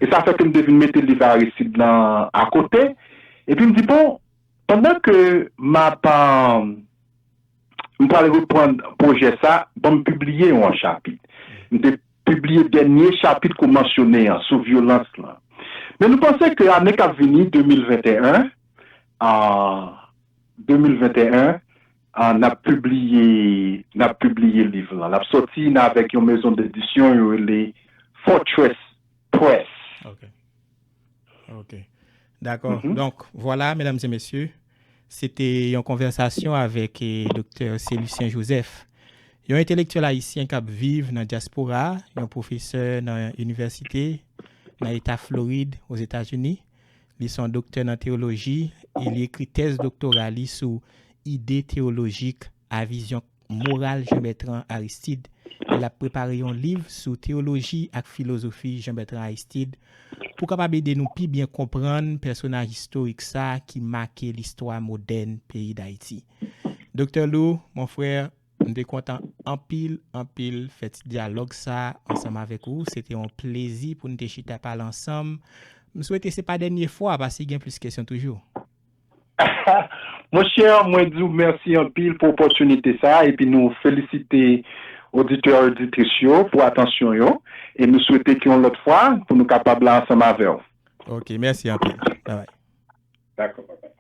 E sa fè ke m te vin mete liv Aristide lan akote. Epi m di, bon, pandan ke m ap, m pral reprann pwojè sa, ban m pibliye yon chapit. M te pibliye dènye chapit ke w mansyone an, sou vyolans lan. Men nou panse ke ane k ap vini, de mil venteyen, an de mil venteyen, an, n ap pibliye, n ap pibliye liv lan. L ap sòti nan avèk yon mezon dedisyon yo rele Fortress Press. Ok. Ok. Dakò. Donk, vwala, medam e mesye, se te yon konvèsasyon avèk eh, Doktè Célusien Joseph, yon entelektyèl ayisyen k ap viv nan dyaspora, yon pwofesè nan inivèsite nan eta Florid, Ozetazini. Li se yon doktè nan teyoloji e li ekri tèz doktora li sou ide teyolojik a vizyon moral Jean-Bertrand Aristide e l ap prepare yon liv sou teyoloji ak filozofi Jean-Bertrand Aristide pou kapab ede nou pi byen konprann pèsonaj istorik sa a ki make listwa modèn peyi Dayiti. Doktè Lou, mon frè, m te kontan anpil, anpil fè ti dyalòg sa a ansanm avèk ou. Se te yon plezi pou n te chita pale ansanm. M swete se pa dènye fwa, paske gen plis kesyon toujou. Monchè, mwen di w mèsi anpil pou opòtinite sa a, epi nou felisite oditè oditris yo pou atansyon yo, e nou swete ke yon lòt fwa pou nou kapab la ansanm avè w. Ok, mèsi anpil. Bye bye. Dakò, bye bye.